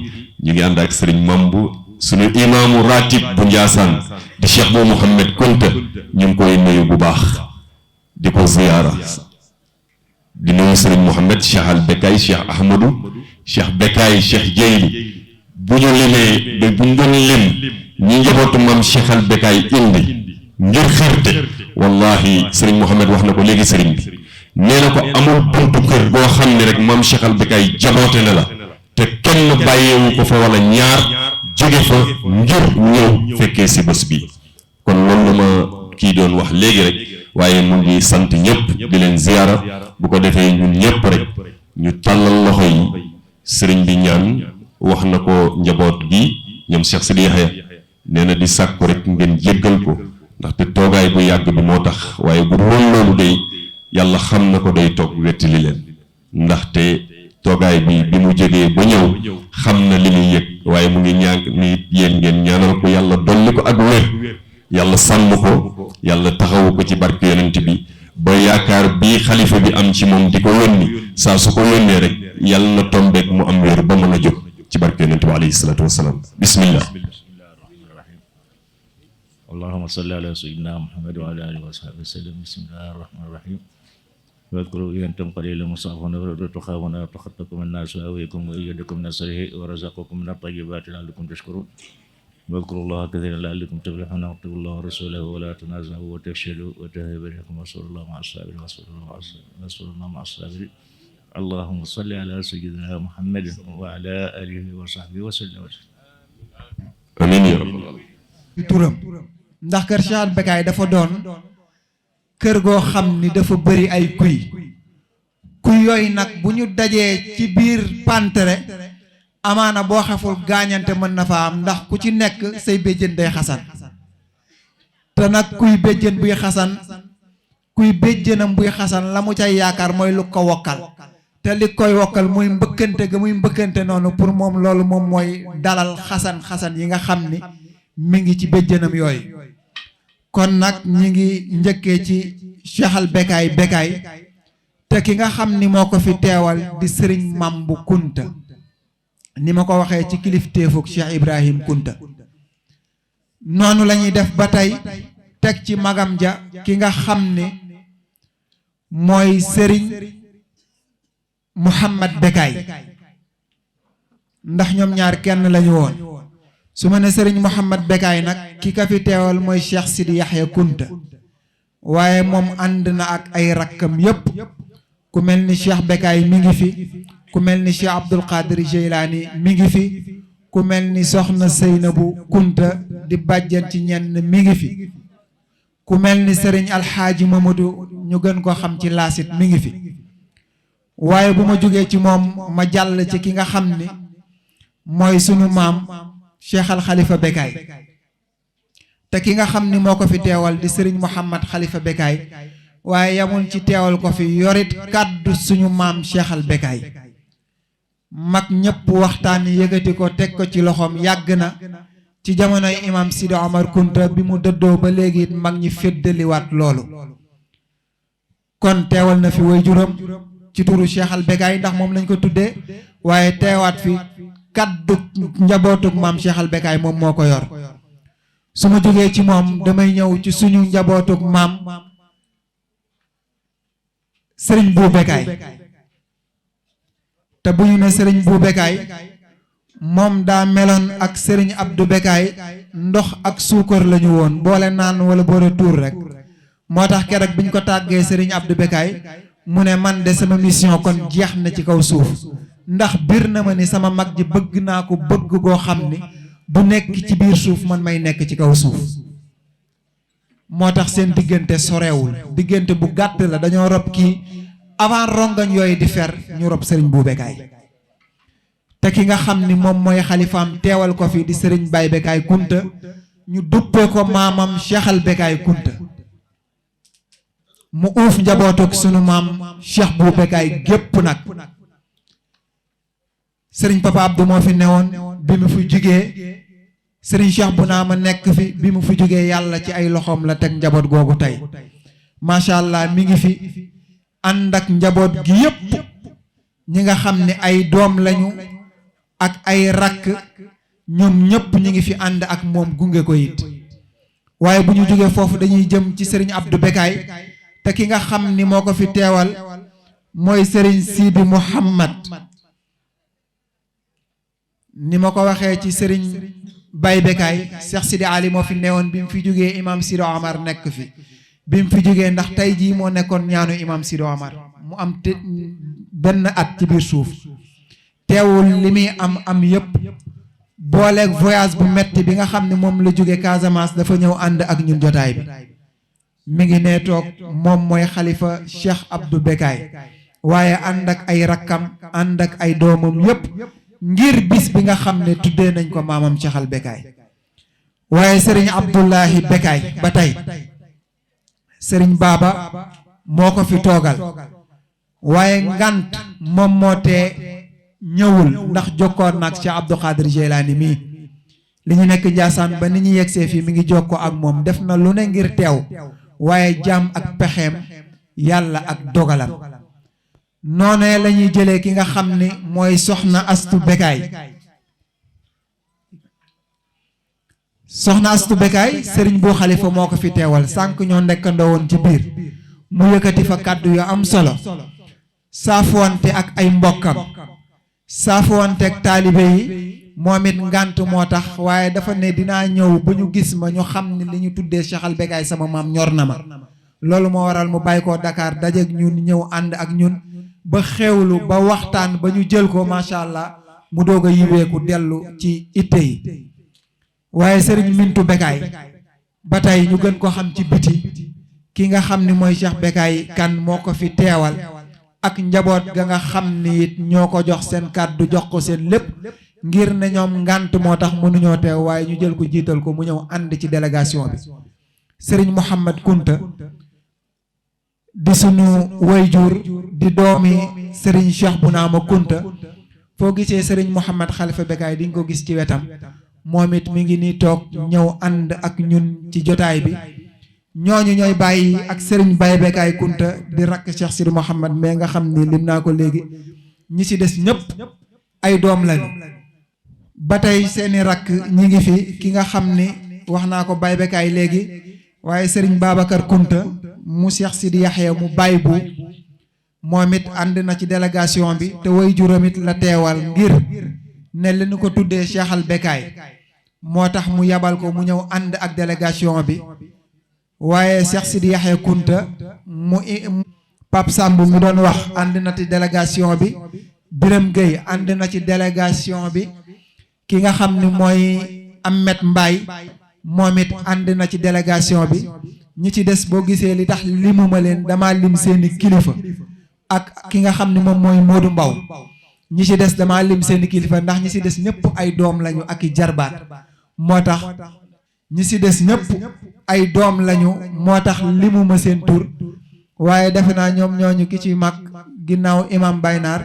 ñu ngi ànd ak sëriñ Mambu sunu imaamu ratib bu Njaasaan di Cheikh bu Mouhamed Kunta ñu ngi koy nuyu bu baax di ko ziyaara di nuyu sëriñ Mouhamed Cheikh al Bekay Cheikh Ahmadou Cheikh Bekay Cheikh Jeyli bu ñu limee ba bu ñu doon lim ñi njabootu maam Cheikh al Bekay indi ngir xirte wallahi sëriñ Mouhamed wax na ko léegi sëriñ bi nee na ko amul buntu kër boo xam ne rek maam Cheikh al Bekay jaboote na la te kenn bàyyeewu ko fa wala ñaar jóge fa ngir ñëw fekkee si bés bi kon loolu la ma kii doon wax léegi rek waaye mu ngi sant ñëpp di leen ziyaara bu ko defee ñun ñëpp rek ñu tàllal loxo yi sëriñ bi ñaan wax na ko njaboot gi ñoom Cheikh Sidi Yahya nee na di sàkku rek ngeen jéggal ko ndaxte toogaay bu yàgg bi moo tax waaye bu doon loolu day yàlla xam na ko day toog wettali leen ndaxte toogaay bi mu jógee ba ñëw xam na li muy yëg waaye mu ngi ñaan ni yéen ngeen ñaanal ko yàlla dolli ko ak wér yàlla sàmm ko yàlla taxawu ko ci barke yonent bi ba yaakaar bii xalifa bi am ci moom di ko yónni saa su ko yónnee rek yàlla na tombeek mu am wér ba mën a jóg ci barke yonent bi alayhi salaatu wasalaam bismillah. اللهم صل على سيدنا محمد وعلى اله وصحبه وسلم بسم الله الرحمن الرحيم واذكروا إن أنتم قليلا مستضعفون وتخافون وتخطفكم الناس وآويكم وأيدكم نصره ورزقكم من الطيبات لعلكم تشكرون واذكروا الله كثيرا لعلكم تفلحون واطيعوا الله ورسوله ولا تنازعوا وتفشلوا وتذهب ريحكم واصبروا الله مع الصابرين واصبروا الله مع الصابرين اللهم صل على سيدنا محمد وعلى آله وصحبه وسلم. amiin yaa rabbal aalamiin. turam ndax kër Cheikh Bécaye dafa doon kër goo xam ni dafa bëri ay kuy yooyu nag bu ñu dajee ci biir pantere amaana boo xeful gaañante mën na fa am ndax ku ci nekk say béjjën day xasan te nag kuy béjjën buy xasan kuy béjjënam buy xasan la mu cay yaakaar mooy lu ko wokkal te li koy wokkal muy mbëkkante ga muy mbëkkante noonu pour moom loolu moom mooy dalal xasan yi nga xam ni mi ngi ci béjjënam yooyu kon nag ñi ngi njëkkee ci Cheikh Bécaye te ki nga xam ni moo ko fi teewal di sëriñ Mambu Kunta ni ma ko waxee ci kilifteefuk Cheikh Ibrahim Kunta noonu la ñuy def ba tey teg ci magam ja ki nga xam ni mooy sëriñ Mouhamad Bécaye ndax ñoom ñaar kenn lañu woon su ma ne sëriñ Mouhamad Bécaye nag ki ka fi teewal mooy Cheikh Sidi Yaxya Kunta waaye moom ànd na ak ay rakkam yépp ku mel ni Cheikh Bécaye mi ngi fi ku mel ni Cheikh Abdul Qadir Jeylaani mi ngi fi ku mel ni soxna Seynabu Kunta di bàjjan ci ñenn mi ngi fi ku mel ni sëriñ Alxaaji Mamadou ñu gën ko xam ci laasit mi ngi fi waaye bu ma jógee ci moom ma jàll ci ki nga xam ni mooy sunu maam Cheikh Al Khalifa Bécaye te ki nga xam ni moo ko fi teewal di sëriñ Mouhamad Khalifa Bécaye waaye yamul ci teewal ko fi yorit kàddu suñu maam Cheikh Al Bécaye mag ñëpp waxtaan yëgati ko teg ko ci loxoom yàgg na ci jamonoy imam Sidi Omar Kunta bi mu dëddoo ba léegi it mag ñi féddaliwaat loolu kon teewal na fi waajuram ci turu Cheikh Al Bécaye ndax moom lañ ko tuddee waaye teewaat fi kaddu njabootug maam Cheikh Al Bécaye moom moo ko yor su ma jógee ci moom damay ñëw ci suñu njabootug maam sëriñ Bou Bécaye te bu ñu ne sëriñ Bou Bécaye moom daa meloon ak sëriñ Abdou Bécaye ndox ak suukar la ñu woon boole naan wala boole tuur rek moo tax keroog bi ñu ko tàggee sëriñ Abdou Bécaye mu ne man de sama mission kon jeex na ci kaw suuf ndax bir na ma ni sama mag ji bëgg naa ko bëgg goo xam ni du nekk ci biir suuf man may nekk ci kaw suuf moo tax seen diggante sorewul diggante bu gàtt la dañoo rob kii avant rongañ yooyu di fer ñu rob sëriñ Bou Bécaye te ki nga xam ni moom mooy xalifaam teewal ko fi di sëriñ Baye Bécaye Kunta ñu duppee ko maamam Cheikh Al Bécaye Kunta mu uuf njabootuk sunu maam Cheikh Bou Bécaye gépp nag sëriñ Papa Abdou moo fi newoon bi mu fi jugee sëriñ Cheikh bu naa ma nekk fi bi mu fi jugee yàlla ci ay loxoom la teg njaboot googu tey macha allah mi ngi fi ànd ak njaboot gi yépp ñi nga xam ne ay doom lañu ak ay rakk ñoom ñëpp ñi ngi fi ànd ak moom gunge ko it waaye bu ñu jugee foofu dañuy jëm ci sëriñ Abdou Bécaye te ki nga xam ni moo ko fi teewal mooy sëriñ Sidi Mouhamad ni ma ko waxee ci sëriñ Baye Bécaye Cheikh Sidi Ali moo fi newoon bi mu fi jógee imam Sidi Omar nekk fi bi mu fi jógee ndax tey jii moo nekkoon ñaanu imam Sidi Omar mu am benn at ci biir suuf teewul li muy am yëpp booleeg voyage bu metti bi nga xam ne moom la jóge Casamance dafa ñëw ànd ak ñun jotaay bi mi ngi nee toog moom mooy xalifa Cheikh Abdou Bécaye waaye ànd ak ay rakkam ànd ak ay doomam yëpp ngir bis bi nga xam ne tuddee nañ ko maamam Cheikh Al Bécaye waaye sëriñ Abdoulahi Bécaye ba tey sëriñ Baba moo ko fi toogal waaye ngant moom moo tee ñëwul ndax jokkoon nag Cheikh Abdou Qadir Jeylaani mii li ñu nekk Njaasaan ba ni ñu yegsee fii mi ngi jokkoo ak moom def na lu ne ngir teew waaye jaam ak pexeem yàlla ak dogalam noonee la ñuy jëlee ki nga xam ni mooy soxna Astu Bécaye soxna Astu Bekaay sëriñ bu xalifa moo ko fi teewal sànq ñoo nekkandoo woon ci biir mu yëkkati fa kàddu yu am solo saafuwante ak ay mbokkam saafuwante ak taalibe yi moom it ngànt moo tax waaye dafa ne dinaa ñëw ba ñu gis ma ñu xam ne li ñu tuddee Cheikh Al Bekaay sama maam ñor na ma loolu moo waral mu bàyyi ko Dakar dajeek ñun ñëw ànd ak ñun ba xewlu ba waxtaan ba ñu jël ko macha allah mu doog a yiweeku dellu ci itte yi waaye sëriñ Mintu Bekaay ba tey ñu gën ko xam ci biti ki nga xam ni mooy Cheikh Bekaay kan moo ko fi teewal ak njaboot ga nga xam ni it ñoo ko jox seen kàddu jox ko seen lépp ngir ne ñoom ngànt moo tax mënuñoo teew waaye ñu jël ko jiital ko mu ñëw ànd ci délégation bi sëriñ Mouhamad Kunta di sunu wayjur di doomi sëriñ Cheikh Bounama Kunta foo gisee sëriñ Mouhamad Khalifa Bekaay di nga ko gis ci wetam moom it mi ngi nii toog ñëw ànd ak ñun ci jotaay bi ñooñu ñooy bàyyi ak sëriñ Baye Bekaay Kunta di rakk Cheikh Sidi Mouhamad mais nga xam ni lim naa ko léegi ñi ci des ñëpp ay doom lañu ba tey seeni rakk ñi ngi fi ki nga xam ni wax naa ko Baye Bekaay léegi waaye sëriñ Babacar Kunta mu Cheikh Sidi Yaxya mu Baye bu moom it ànd na ci délégation bi te way juróom it la teewal ngir ne li ñu ko tuddee Cheikh Al Bekaay moo tax mu yabal ko mu ñëw ànd ak délégation bi waaye Cheikh Sidi Yaxya Kunta mu Pape Samb mu doon wax ànd na ci délégation bi Biram Gueye ànd na ci délégation bi ki nga xam ni mooy Ahmed Mbaye moom it ànd na ci délégation bi ñi ci des boo gisee li tax limuma leen dama lim seeni kilifa ak ki nga xam ni moom mooy Modou Mbaw ñi ci des dama lim seeni kilifa ndax ñi ci des ñëpp ay doom lañu ak i jarbaat moo tax ñi ci des ñëpp ay doom lañu moo tax limuma seen tur waaye defe naa ñoom ñooñu ki ci mag ginnaaw imam Baynar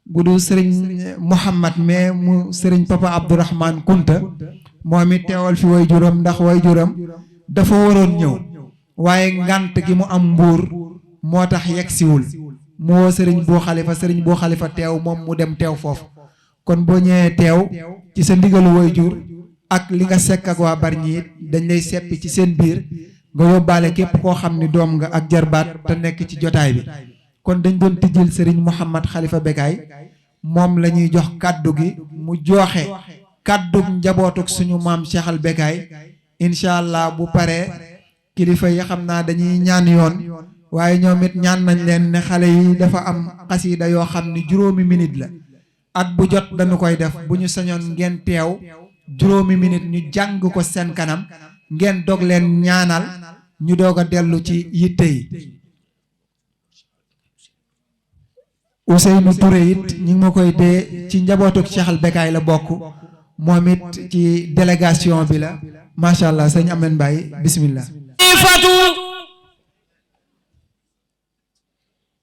bu du sëriñ Mouhamad mais mu sëriñ Papa Abdourahman Kunta moom it teewal fi way juram ndax way juram dafa waroon ñëw waaye ngant gi mu am mbuur moo tax yegg siwul mu woo sëriñ boo xalifa teew moom mu dem teew foofu kon boo ñëwee teew ci sa ndigalu way jur ak li nga sekk ak waa Bargny it dañ lay seppi ci seen biir nga yóbbaale képp koo xam ni doom nga ak jarbaat te nekk ci jotaay bi kon dañ doon tijjil sëriñ Mouhamad Khalifa Bekaay moom la ñuy jox kàddu gi mu joxe kàddu njabootuk suñu maam Cheikh Al Bekaay incha allah bu paree kilifa yi xam naa dañuy ñaan yoon waaye ñoom it ñaan nañ leen ne xale yi dafa am xasida yoo xam ni 5 minutes la at bu jot dañu koy def bu ñu sañoon ngeen teew 5 minutes ñu jàng ko seen kanam ngeen dog leen ñaanal ñu doog a dellu ci yitte yi. Ousseynou Touré it ñi ngi ma koy dee ci njabootuk Cheikh Al Bekaay la bokk moom it ci délégation bi la macha allah sëñ Amen Mbaye bismillah.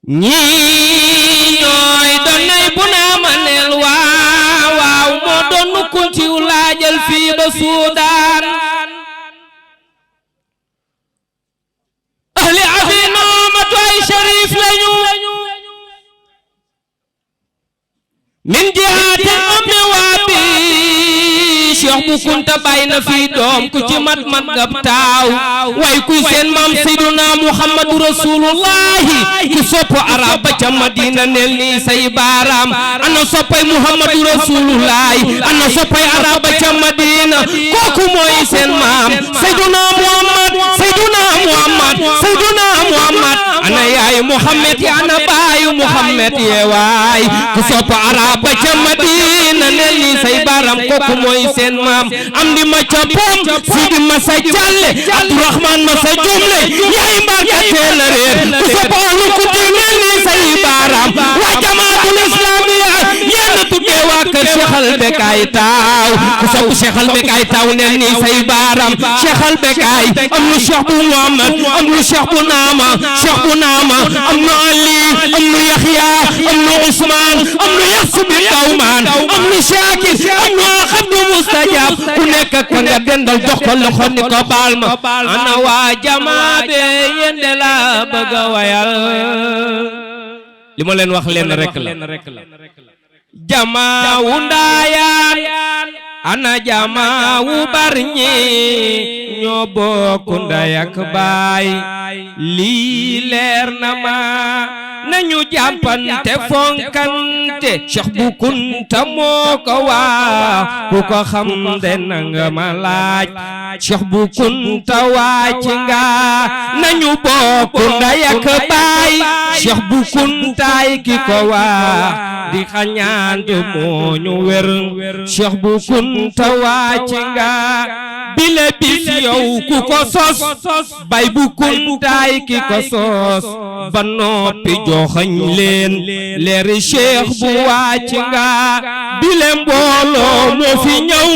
ñii ñooy donnay bu naa ma neel waaw waaw moo donnu kuntiw laajal fii ba Suudaan ahli abi noomatu ay sharif lañu min jihaati ummi waa bi Cheikh bu Kunta bàyyi na fii doom ku ci mat gab taaw way kuy seen maam Seyduna Muhammadu Rasulullahi ku sopp arab ba ca Madina nel nii say baaraam ana soppay Muhammadu Rasulullahi ana soppay arab ba ca Madina kooku mooy seen maam Seyduna Muhammad Seyduna Muhammad Seyduna Muhammad ana yaay Muhammad ya ana baayu Muhammad ye waay ku sopp arab ba ca Madina nel nii say baaraam kooku mooy seen maam am di ma ca pom Sidi ma sa Jalle Abdourahman ma sa Jumle yaay mbarka teel a réer ku soppalu ku di mel ni say baaraam waa jamaatul islamiya yéen tuddee waa kër Cheikh Al Bekaay taaw ku sopp Cheikh Al Bekaay taaw nel ni say baaraam Cheikh Al Bekaay am lu Cheikh bu Muhammad am lu Cheikh bu Naama am lu Ali am lu Yaxya am lu Usmaan am lu Yaxsu bi Kawmaan am lu Shaakir am lu Xabdu Mustajab ku nekk ak nga dendal jox ko loxo ni ko baal ma ana waa jamaa be yéen de la bëgg a wayal li ma leen wax leen rek la jamaa wu ndaayaan ana jamaawu Bargny ñoo bokk ndey ak baay lii leer na ma nañu jàppante fonkante Cheikh Bou Kounta moo ko wax ku ko xam de nanga ma laaj Cheikh Bou Kounta wàcc nga nañu bokk ndey ak baay Cheikh Bou Kountaay ki ko wax di xañaand moo ñu wér Cheikh Bou Kounta wàcc nga bile bis yow ku ko sos bay Bou Kountaay ki ko sos ba noppi joxañ leen leeri Cheikh bu wàcc nga bile mbooloo moo fi ñëw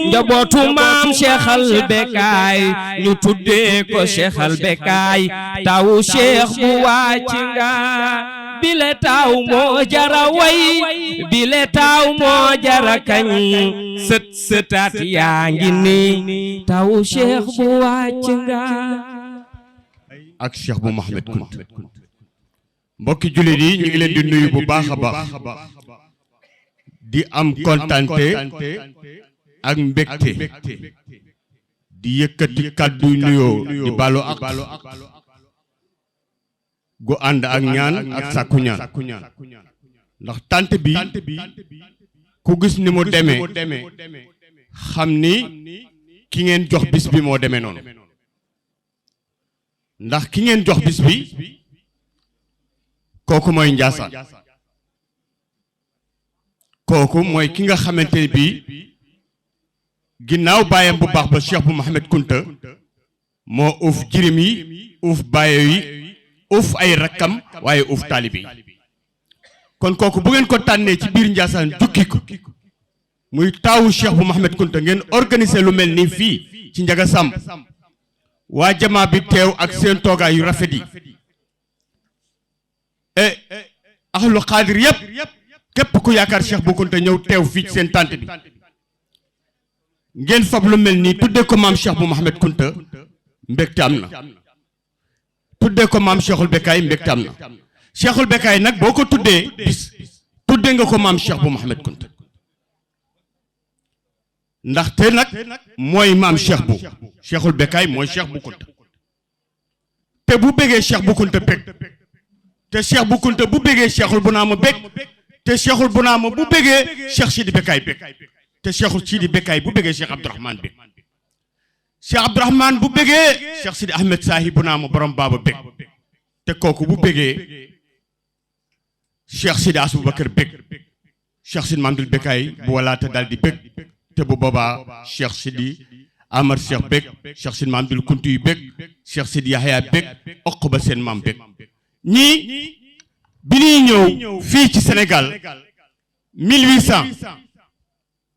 njabootu maam Cheikh al Bekaay ñu tuddee ko Cheikh al Bekaay tawu Cheikh bu wàcc nga bile taw moo jara way bile taw moo jara kañ sët sëtaat yaa ngi nii tawu Cheikh bu wàcc nga ak Cheikh Bou Mouhamed Kounta mbokki jullit yi ñu ngi leen di nuyu bu baax a baax di am kontante ak mbégte di yëkkati kàddu nuyoo di balu ak gu ànd ak ñaan ak sàkku ñaan ndax tant bi ku gis ni mu demee xam ni ki ngeen jox bis bi moo demee noonu ndax ki ngeen jox bis bi kooku mooy Njaasaan kooku mooy ki nga xamante ne bii ginnaaw baayam bu baax ba Cheikh Bou Mouhamed Kounta moo uuf jirim yi uuf baayo yi uuf ay rakkam waaye uuf taalibe yi kon kooku bu ngeen ko tànnee ci biir Njaasaan jukki ko muy taawu Cheikh Bou Mouhamed Kounta ngeen organiser lu mel nii fii ci Njaga Samb waa jamaa bi teew ak seen toogaay yu rafet yi ahlu xaadir yëpp képp ku yaakaar Cheikh Bou Kounta ñëw teew fii ci seen tànt bi ngeen fab lu mel nii tuddee ko maam Cheikh Bou Mouhamed Kounta mbégte am na tuddee ko maam Cheikhul Bekaay mbégte am na Cheikhul Bekaay nag boo ko tuddee bis tuddee nga ko maam Cheikh Bou Mouhamed Kounta ndaxte nag mooy maam Cheikh Bou Cheikhul Bekaay mooy Cheikh Bou Kounta te bu bëggee Cheikh Bou Kounta bég te Cheikh Bou Kounta bu bëggee Cheikhul Bounama bég te Cheikhul Bounama bu bëggee Cheikh Sidi Bekaay bég te Cheikhul Sidi Bekaay bu bëggee Cheikh Abdourahmane bég Cheikh Abdourahmane bu bëggee Cheikh Sidi Ahmed Sahi Bounama borom baaba bég te kooku bu bëggee Cheikh Sidi Asboubacar bég Cheikh Sidi Mamadou Bekaay bu walaata daal di bég te bu boobaa Cheikh Sidi Amar Cheikh bég Cheikh Sidi Mamadou Kounta yu bég Cheikh Sidi Yahya bég okk ba seen maam bég ñii bi ñuy ñëw fii ci Sénégal 1800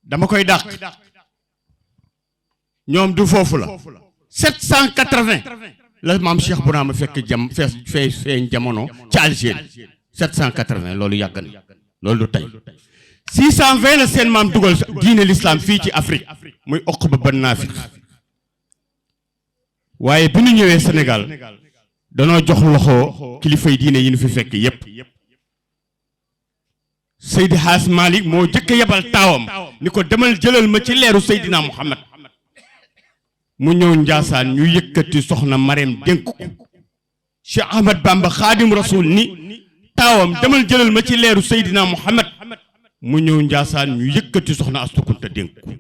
dama koy dàq ñoom du foofu la 780 la maam Cheikh Bounama fekk feeñ jamono ci Algérie 780 loolu yàgg na loolu du tey 620 la seen maam dugal diine l'islam fii ci Afrique muy Uqba ban Naafiq waaye bi ñu ñëwee Sénégal danoo jox loxo kilifay diine yi ñu fi fekk yépp Seydi Haas Malick moo jëkk yebal taawam ni ko demal jëlal ma ci leeru Seydina Muhammad mu ñëw Njaasaan ñu yëkkati soxna Marème dénk ko Cheikh Ahmad Bamba Xaadim Rasul ni taawam demal jëlal ma ci leeru Seydina Muhammad mu ñëw Njaasaan ñu yëkkati soxna Astu Kunta dénk ko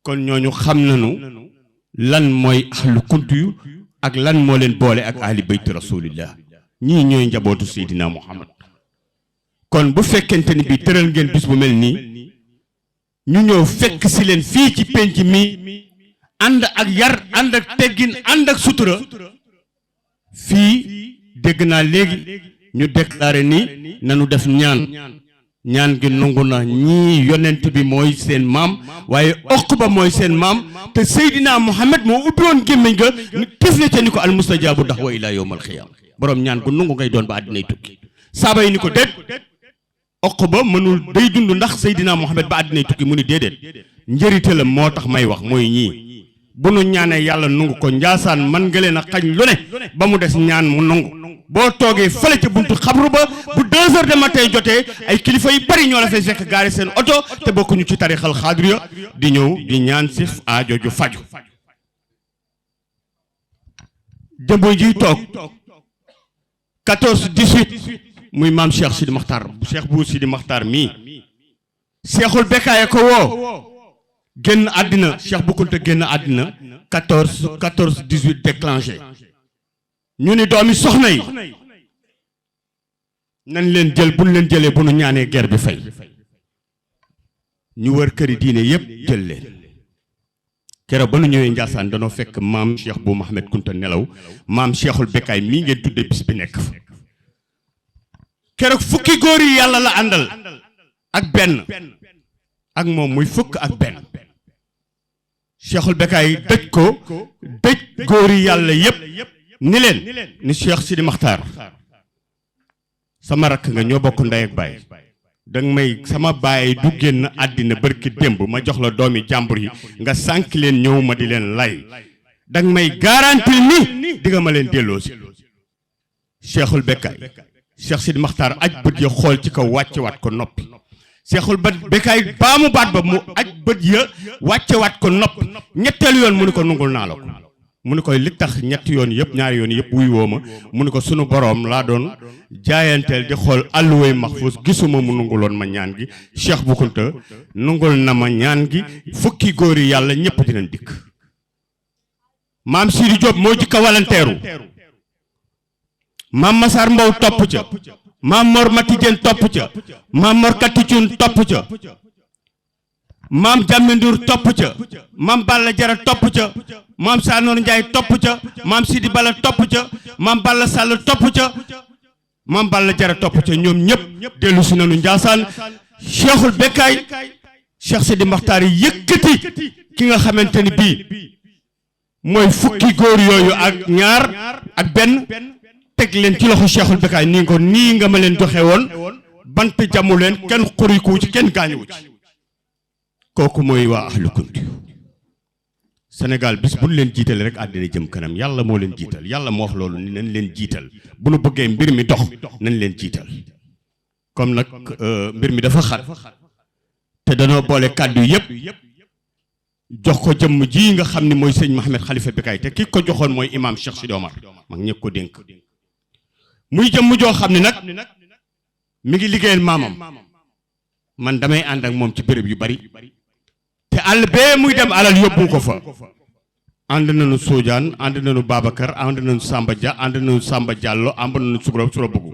kon ñooñu xam nañu lan mooy ahlu kuntu yu ak lan moo leen boole ak ahli bayti rasulillah ñii ñooy njabootu Seydina Muhammad kon bu fekkente ni bi tëral ngeen bis bu mel nii ñu ñëw fekk si leen fii ci penc mi ànd ak yar ànd ak teggin ànd ak sutura fii dégg naa léegi ñu déclaré ni nanu def ñaan gi nangu na ñii yonent bi mooy seen maam waaye Uqba mooy seen maam te Seydina Muhammad moo ubbi woon gémmiñ ga tif na ca ni ko al mustajaabu daxwa ila yawmal xiyaama borom ñaan gu nangu ngay doon ba àddinay tukki saaba yi ni ko déet Uqba mënul day dund ndax Seydina Muhammad ba àddinay tukki mu ni déedéet njërite la moo tax may wax mooy ñii bu nu ñaanee yàlla nangu ko Njaasaan man nga leen a xañ lu ne ba mu des ñaan mu nangu boo toogee fële ca buntu xabru ba bu 2 heures de matin jotee ay kilifa yu bari ñoo la fay fekk gaari seen oto te bokkuñu ci tarixal xaadiriya di ñëw di ñaan si aajo ju faju jëmbo ji toog 14 18 muy maam Cheikh Sidi Makhtar Cheikh Bou Sidi Makhtar mii Cheikhul Bekkaay ko woo génn àddina Cheikh Bou Kounta génn àddina 14 18 déclenché ñu ni doomi soxna yi nañ leen jël bu ñu leen jëlee bu nu ñaanee guerre bi fay ñu wër këri diine yépp jël leen keroog ba nu ñëwee Njaasaan danoo fekk maam Cheikh Bou Mouhamed Kounta nelaw maam Cheikhul Bekkaay mii ngeen tuddee bis bi nekk fa keroog fukki góor yi yàlla la àndal ak benn ak moom muy fukk ak benn Cheikhul Bekkaay dëj ko dëj góor yi yàlla yépp ni leen ni Cheikh Sidi Makhtar sama rakk nga ñoo bokk ndey ak baay danga may sama baay du génn àddina barki démb ma jox la doomi jàmbur yi nga sànk leen ñëw ma di leen lay danga may garantil ni di nga ma leen delloosi Cheikhul Bekkaay Cheikh Sidi Makhtar aj bët ya xool ci kaw wàccewaat ko noppi Cheikhul Bekkaay baamu baat ba mu aj bët ya wàccewaat ko noppi ñetteelu yoon mu ni ko nungul naa la ko mu ni koy li tax ñetti yoon yëpp ñaari yoon yëpp wuy woo ma mu ni ko sunu boroom laa doon jaayanteel di xool àlluway maxfuus gisuma mu nunguloon ma ñaan gi Cheikh Bou Kounta nungul na ma ñaan gi fukki góor yi yàlla ñëpp dinañ dikk maam Sidi Diop moo jikka walanteeru maam Massar Mbow topp ca maam Mor Mati Dieng topp ca maam Mor Kati Cuun topp ca maam Jàmme Ndour topp ca maam Balla Jara topp ca maam Sanoor Njaay topp ca maam Sidi Bala topp ca maam Balla Sall topp ca maam Balla Jara topp ca ñoom ñëpp dellu si nanu Njaasaan Cheikhul Bekkaay Cheikh Sidi Makhtar yëkkati ki nga xamante ni bii mooy fukki góor yooyu ak ñaar ak benn teg leen ci loxo Cheikhul Bekkaay nii ko nii nga ma leen joxe woon bant jamu leen kenn xuriku ci kenn gaañuwu ci kooku mooy waa ahlu kunti Sénégal bis bu ñu leen jiital rek àddina jëm kanam yàlla moo leen jiital yàlla moo wax loolu ni nañ leen jiital bu nu bëggee mbir mi dox nañ leen jiital comme nag mbir mi dafa xat te danoo boole kàddu yépp jox ko jëmm ji nga xam ni mooy sëñ Mouhamed Khalifa Bekkaay te ki ko joxoon mooy imam Cheikh Sidi Omar mag ñëpp ko dénk muy jëmm joo xam ne nag mi ngi liggéeyal maamam man damay ànd ak moom ci béréb yu bari te àll bee muy dem alal yóbbu ko fa ànd nañu Sodiane ànd nañu Babacar ànd nañu Samba Dia ànd nañu Samba Diallo ànd nañu Sura Bëggu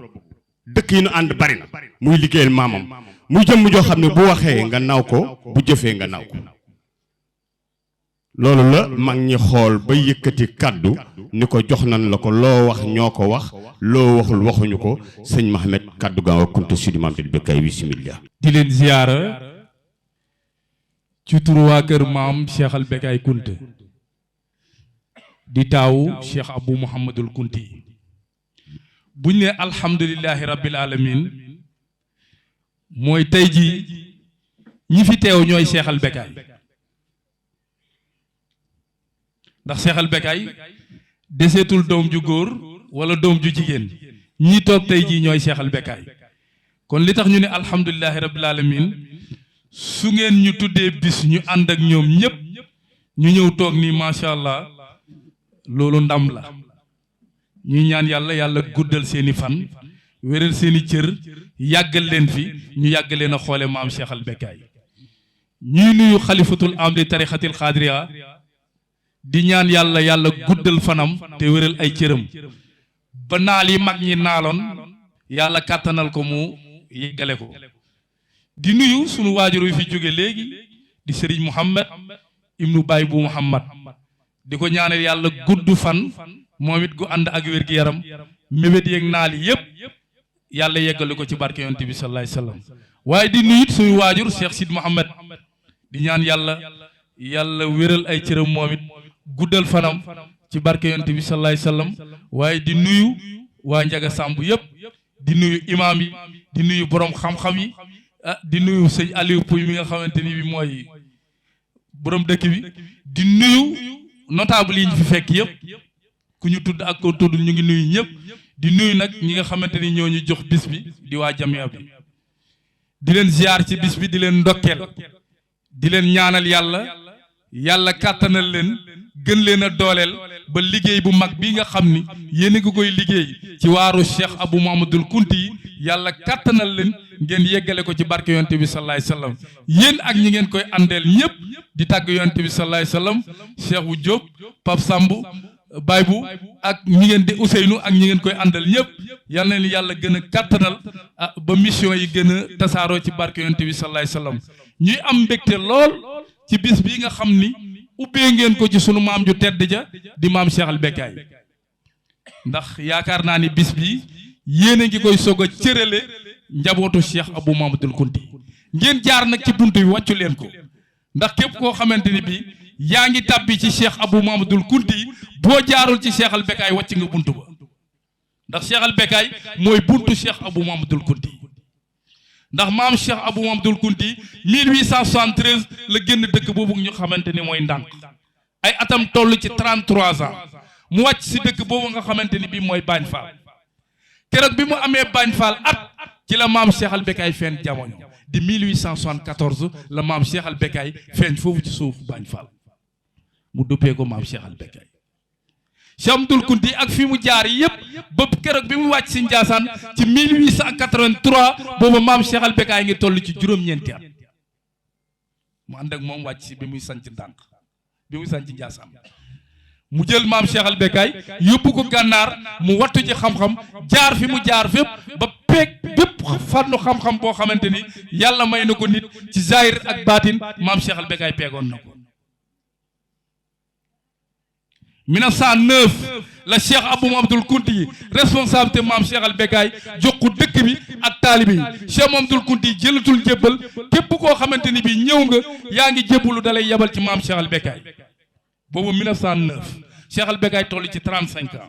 dëkk yi nu ànd bari na muy liggéeyal maamam muy jëmm joo xam ne bu waxee nga naw ko bu jëfee nga naw ko loolu la mag ñi xool ba yëkkati kàddu ni ko jox nañ la ko loo wax ñoo ko wax loo waxul waxuñu ko sëñ Mouhamed kàddu gaaw Kounta Sidi Mamadou Bekkaay bismillah di leen ziyaara ci turu waa kër maam Cheikh al Bekkaay Kounta di taawu Cheikh Abou Mouhamadul Kounti buñ ne alhamdulillahi rabbil alamin mooy tey ji ñi fi teew ñooy Cheikh al Bekkaay ndax Cheikh al Bekkaay deseetul doom ju góor wala doom ju jigéen ñii toog tey jii ñooy Cheikh al Bekkaay kon li tax ñu ne alhamdulillahi rabbil alamin su ngeen ñu tuddee bis ñu ànd ak ñoom ñëpp ñu ñëw toog nii macha allah loolu ndam la ñuy ñaan yàlla guddal seeni fan wéral seeni cër yàggal leen fi ñu yàgg leen a xoole maam Cheikh al Bekkaay ñuy nuyu xalifatul am di tarixatil xaadiriya di ñaan yàlla guddal fanam te wéral ay cëram ba naal yi mag ñi naaloon yàlla kàttanal ko mu yeggale ko di nuyu sunu waajur wi fi jóge léegi di sëriñ Mouhamed ibnu Baay bu Mouhamed di ko ñaanal yàlla gudd fan moom it gu ànd ak wér gi yaram mébét yeeg naal yi yëpp yàlla yeggale ko ci barke yonent bi sallallahu alayhi wasallam waaye di nuyu it suñu waajur Cheikh Sid Mouhamed di ñaan yàlla wéral ay cëram moom it guddal fanam ci barke yonent bi sallallahu alayhi wasallam waaye di nuyu waa Njaga Sàmb yëpp di nuyu imaam yi di nuyu borom xam-xam yi di nuyu sëñ Aliou Pouy mi nga xamante ni bi mooy borom dëkk bi di nuyu notable yi ñu fi fekk yëpp ku ñu tudd ak ko tudd ñu ngi nuyu ñëpp di nuyu nag ñi nga xamante ni ñoo ñu jox bis bi di waa jamia bi di leen ziar ci bis bi di leen ndokkeel di leen ñaanal yàlla kàttanal leen gën leen a dooleel ba liggéey bu mag bi nga xam ni yéen a ngi koy liggéey ci waaru Cheikh Abou Mouhamadoul Kounti yi yàlla kàttanal leen ngeen yeggale ko ci barke yonte bi sallallahu alayhi wasallam yéen ak ñi ngeen koy àndeel ñëpp di tàgg yonte bi sallallahu alayhi wasallam Cheikh bu Diop Pape Samb Baye bu ak ñi ngeen di Ousseynou ak ñi ngeen koy àndal ñëpp yal na leen yàlla gën a kàttanal ba mission yi gën a tasaaroo ci barke yonte bi sallallahu alayhi wasallam ñuy am mbégte lool ci bis bi nga xam ni ubbee ngeen ko ci sunu maam ju tedd ja di maam Cheikh Al Becaye ndax yaakaar naa ni bis bi yéen a ngi koy soog a cërale njabootu Cheikh Abou Mouhamadoul Kounti ngeen jaar nag ci buntu bi wàccu leen ko ndax képp koo xamante ni bi yaa ngi tàbbi ci Cheikh Abou Mouhamadoul Kounti boo jaarul ci Cheikh Al Becaye wàcc nga buntu ba ndax Cheikh Al Becaye mooy buntu Cheikh Abou Mouhamadoul Kounti ndax maam Cheikh Abou Mouhamadoul Kounti 1873 la génn dëkk boobu ñu xamante ni mooy ndànk ay atam toll ci 33 ans mu wàcc si dëkk boobu nga xamante ni bii mooy Bagne Fall keroog bi mu amee Bagne Fall at ci la maam Cheikh Al Becaye feeñ jamono di 1874 la maam Cheikh Al Becaye feeñ foofu ci suuf Bagne Fall mu duppee ko maam Cheikh Al Becaye Cheikh Abdoul Kounti ak fi mu jaar yëpp ba keroog bi mu wàcc si Ndiassane ci 1883 boobu maam Cheikh Al Becaye ngi toll ci juróom-ñeenti at mu ànd ak moom wàcc si bi muy sanc ndànk bi muy sanc Ndiassane mu jël maam Cheikh Al Becaye yóbbu ko gànnaar mu wattu ci xam-xam jaar fi mu jaar fépp ba peeg bépp fànnu xam-xam boo xamante ni yàlla may na ko nit ci zahir ak baatin maam Cheikh Al Becaye peegoon na ko 1909 la Cheikh Abou Mouhamadoul Kounti responsabilité maam Cheikh Al Becaye jox ko dëkk bi ak taalibe yi Cheikh Mouhamadoul Kounti jëlatul jébbal képp koo xamante ni bi ñëw nga yaa ngi jébbalu dalay yebal ci maam Cheikh Al Becaye boobu 1909 Cheikh Al Becaye toll ci 35 ans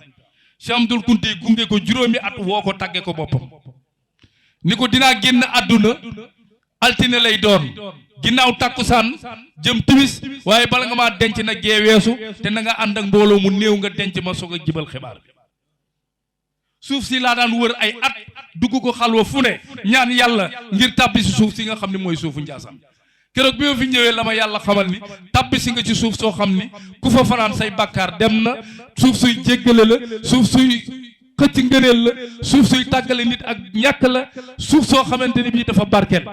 Cheikh Abdoul Kounti gunge ko juróomi at woo ko tagge ko boppam ni ko dinaa génn àdduna altine lay doon ginnaaw takkusaan jëm timis waaye bala nga maa denc na gee weesu te na nga ànd ak mbooloo mu néew nga denc ma soog a jibal xibaar bi suuf si laa daan wër ay at dugg ko xalwa fu ne ñaan yàlla ngir tàbbi si suuf si nga xam ne mooy suufu Ndiassane keroog bi ma fi ñëwee la ma yàlla xamal ni tàbbi si nga ci suuf soo xam ni ku fa fanaan say bàkkaar dem na suuf suy jéggale la suuf suy xëcc ngëneel la suuf suy tàggale nit ak ñàkk la suuf soo xamante ni bii dafa barkeel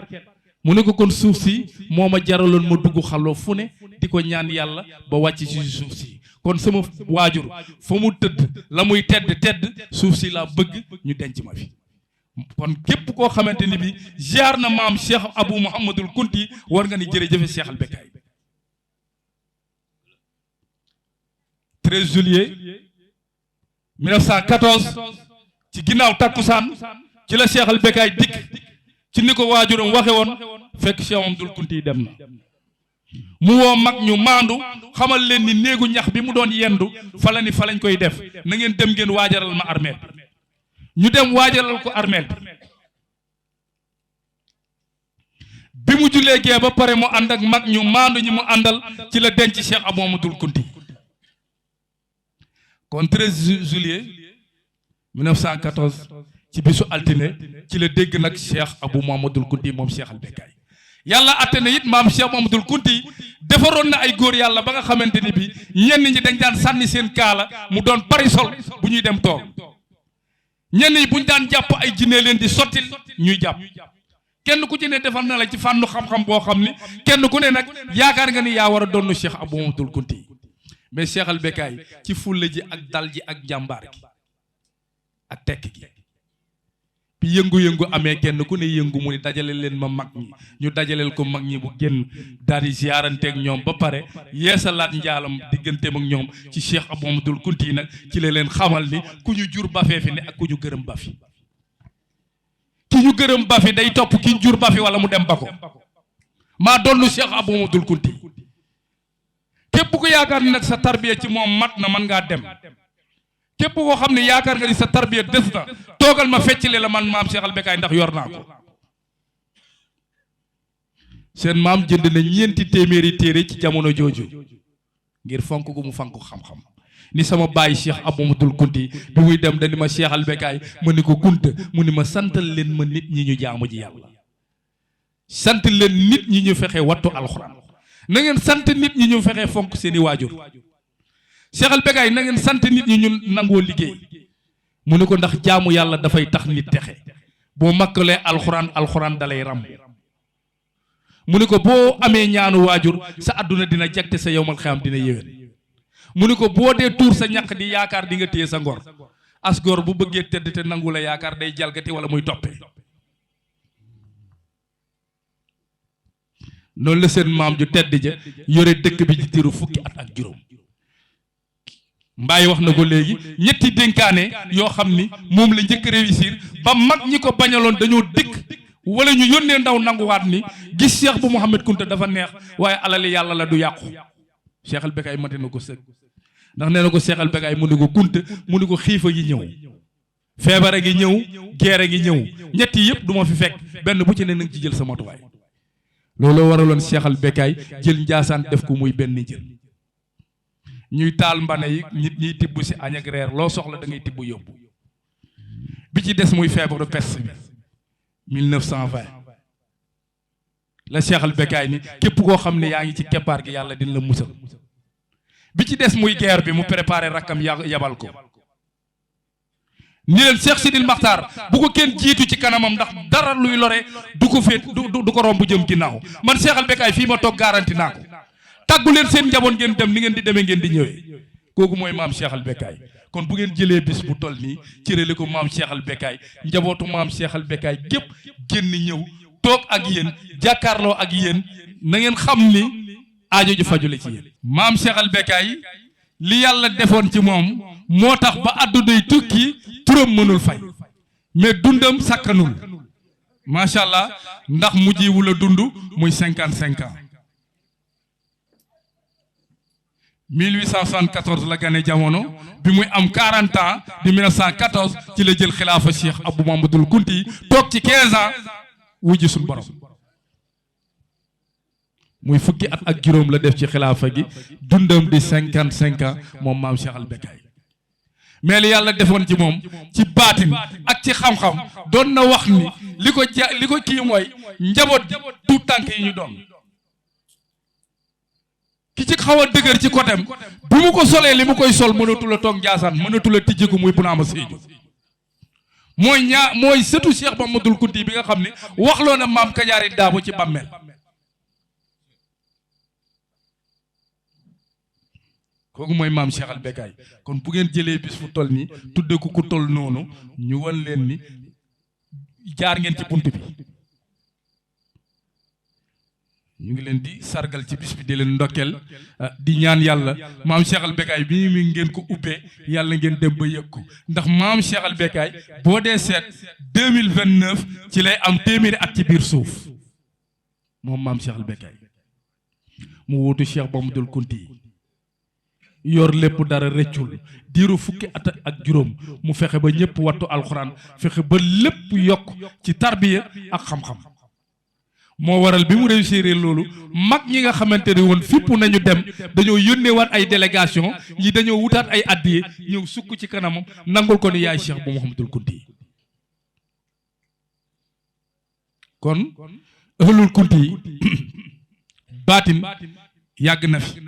mu ne ko kon suuf si moo ma jaraloon ma dugg xaloo fu ne di ko ñaan yàlla ba wàcc ci suuf si kon sama waajur fa mu tëdd la muy tedd suuf si laa bëgg ñu denc ma fi kon képp koo xamante ni bi ziar na maam Cheikh Abou Mouhamadoul Kounti war nga ni jërëjëfe Cheikh Al Becaye 13 juillet 1914 ci ginnaaw takkusaan ci la Cheikh Al Becaye dikk ci ni ko waajuram waxe woon fekk Cheikh Abdoul Kounti dem na mu woo mag ñu maandu xamal leen ni néegu ñax bi mu doon yendu fa lañ koy def na ngeen dem ngeen waajaral ma armeel ñu dem waajalal ko armeel bi mu jullee gee ba pare mu ànd ak mag ñu maandu ñi mu àndal ci la denc Cheikh Abou Mouhamadoul Kounti kon 13 juillet 1914 ci bisu altine ci la dégg nag Cheikh Abou Mouhamadoul Kounti moom Cheikh Al Becaye yàlla atte na it maam Cheikh Mouhamadoul Kounti defaroon na ay góor yàlla ba nga xamante ni bi ñenn ñi dañ daan sànni seen kaala mu doon parisol bu ñuy dem tool ñenn ñi buñ daan jàpp ay jinne leen di sottil ñuy jàpp kenn ku ci ne defal na la ci fànnu xam-xam boo xam ni kenn ku ne nag yaakaar nga ni yaa war a doon Cheikh Abou Mouhamadoul Kounti mais Cheikh Al Becaye ci fulla ji ak dal ji ak jàmbaar gi ak tekk gi bi yëngu-yëngu amee kenn ku ne yëngu mu ni dajale leen ma mag ñi ñu dajaleel ko mag ñi bu génn daal di ziyaaranteeg ñoom ba pare yeesalaat njaalam digganteem ak ñoom ci Cheikh Abou Mouhamadoul Kounti nag ci la leen xamal ni ku ñu jur bafee fi ne ak ku ñu gërëm bafi ki ñu gërëm bafi day topp ki ñu jur bafi wala mu dem ba ko maa donnu Cheikh Abou Mouhamadoul Kounti képp ku yaakaar ni nag sa tarbiya ci moom mat na mën ngaa dem képp koo xam ne yaakaar nga ni sa tarbiya des na toogal ma feccile la man maam Cheikh Al Becaye ndax yor naa ko seen maam jënd na 4 téeméeri téere ci jamono jooju ngir fonk gu mu fonk xam-xam ni sama baay Cheikh Aboumadul Kunti bi muy dem dani ma Cheikh al Bekaay ma ni ko Kunta mu ni ma santal leen ma nit ñi ñu jaamu ji yàlla sant leen nit ñi ñu fexe wattu alxuraan na ngeen sant nit ñi ñu fexe fonk seeni waajur Cheikh al Bekaay na ngeen sant nit ñi ñu nangoo liggéey mu ni ko ndax jaamu yàlla dafay tax nit texe boo makkalee alxuraan dalay ram mu ni ko boo amee ñaanu waajur sa àdduna dina jagte sa yowmal xiyaam dina yéwén mu ni ko boo dee tuur sa ñaq di yaakaar di nga téye sa ngor as gor bu bëggee tedd te nangu la yaakaar day jalgati wala muy toppee noonu la seen maam ju tedd ja yore dëkk bi ci diiru fukki at ak juróom Mbaye wax na ko léegi ñetti dénkaane yoo xam ni moom la njëkk réussir ba mag ñi ko bañaloon dañoo dikk wala ñu yónnee ndaw nanguwaat ni gis Cheikh bu Mouhamed Kunta dafa neex waaye alali yàlla la du yàqu Cheikh al Bekaay mate na ko sëg ndax nee na ko Cheikh al Bekaay mu ni ko Kunta mu ni ko xiifa gi ñëw feebare gi ñëw geere gi ñëw ñetti yëpp du ma fi fekk benn bu ci ne na nga ci jël sa matuwaay loolu waraloon Cheikh al Bekaay jël Njaasaan def ko muy benn jël ñuy taal mbane yi nit ñiy tibb si añ ak reer loo soxla da ngay tibb yóbbu bi ci des muy feebaru peste bi 1920 la Cheikh al Bekaay ni képp koo xam ne yaa ngi ci keppaar gi yàlla dina la musal bi ci des muy guerre bi mu préparé rakkam yabal ko ni leen Cheikh Sidil Maxtaar bu ko kenn jiitu ci kanamam ndax dara luy lore du ko féet du ko romb jëm ginnaaw man Cheikh al Bekaay fii ma toog garanti naa ko tàggu leen seen njaboot ngeen dem ni ngeen di demee ngeen di ñëwee kooku mooy maam Cheikh al Bekaay kon bu ngeen jëlee bis bu toll nii cërale ko maam Cheikh al Bekaay njabootu maam Cheikh al Bekaay gépp génn ñëw toog ak yéen jàkkaarloo ak yéen na ngeen xam ni aajo ju fajule ci yéen maam Cheikh al Bekaay li yàlla defoon ci moom moo tax ba àddunay tukki turam mënul fay mais dundam sakkanul macha allah ndax mujjiwu la dund muy 55 ans 1874 la gane jamono bi muy am 40 ans di 1914 ci la jël xilaafa Cheikh Abou Mamadou Kunti toog ci 15 ans wujji suñu borom muy fukki at ak juróom la def ci xilaafa gi dundam di 55 ans moom maam Cheikh al Bekaay mais li yàlla defoon ci moom ci baatin ak ci xam-xam doon na wax ni li ko kii mooy njaboot tout tànk yi ñu doon ki ci xaw a dëgër ci côté bu mu ko solee li mu koy sol mënatul a toog Njaasaan mënatul a tijjiku muy Bunaama Sédhiou mooy sëtu Cheikh Mamadou Kunti bi nga xam ne waxloo na maam Kajaari Daabo ci bàmmeel kooku mooy maam Cheikh al Bekaay kon bu ngeen jëlee bis fu toll nii tudde ko ku toll noonu ñu wan leen ni jaar ngeen ci bunt bi ñu ngi leen di sargal ci bis bi di leen ndokkeel di ñaan yàlla maam Cheikh al Bekaay bi mi ngeen ko ubbee yàlla ngeen dem ba yëg ko ndax maam Cheikh al Bekaay boo dee seet 2029 ci lay am téeméeri at ci biir suuf moom maam Cheikh al Bekaay mu wuutu Cheikh Mamadou Kunti yor lépp dara rëccul diiru fukki at ak juróom mu fexe ba ñëpp wattu alxuraan fexe ba lépp yokk ci tarbiya ak xam-xam moo waral bi mu réussir loolu mag ñi nga xamante ne woon fipp nañu dem dañoo yónneewaat ay délégation ñi dañoo wutaat ay addiye ñëw sukk ci kanamam nangul ko ni yaay Cheikh bu Mouhamadul Kunti kon ahlul Kunti yi baatin yàgg na fi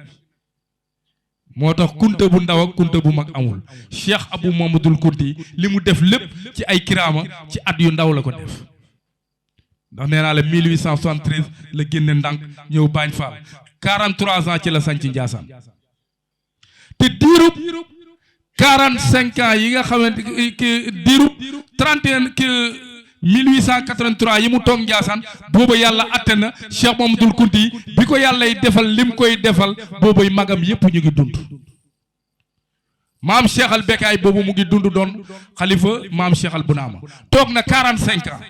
moo tax kunta bu ndaw ak kunta bu mag amul Cheikh Abou Mamadou Kunti li mu def lépp ci ay kiraama ci at yu ndaw la ko def ndax nee naa la 1873 la génne ndànk ñëw Bagne Fall 43 ans ci la sanc Njaasaan te diirub 45 ans yi nga xamante diirub 1883 yi mu toog Njaasaan booba yàlla atte na Cheikh Mamadou Kunti bi ko yàllay defal lim koy defal boobay magam yépp ñu ngi dund maam Cheikh al Bekaay boobu mu ngi dund doon xalifa maam Cheikh al Bunaama toog na 45 ans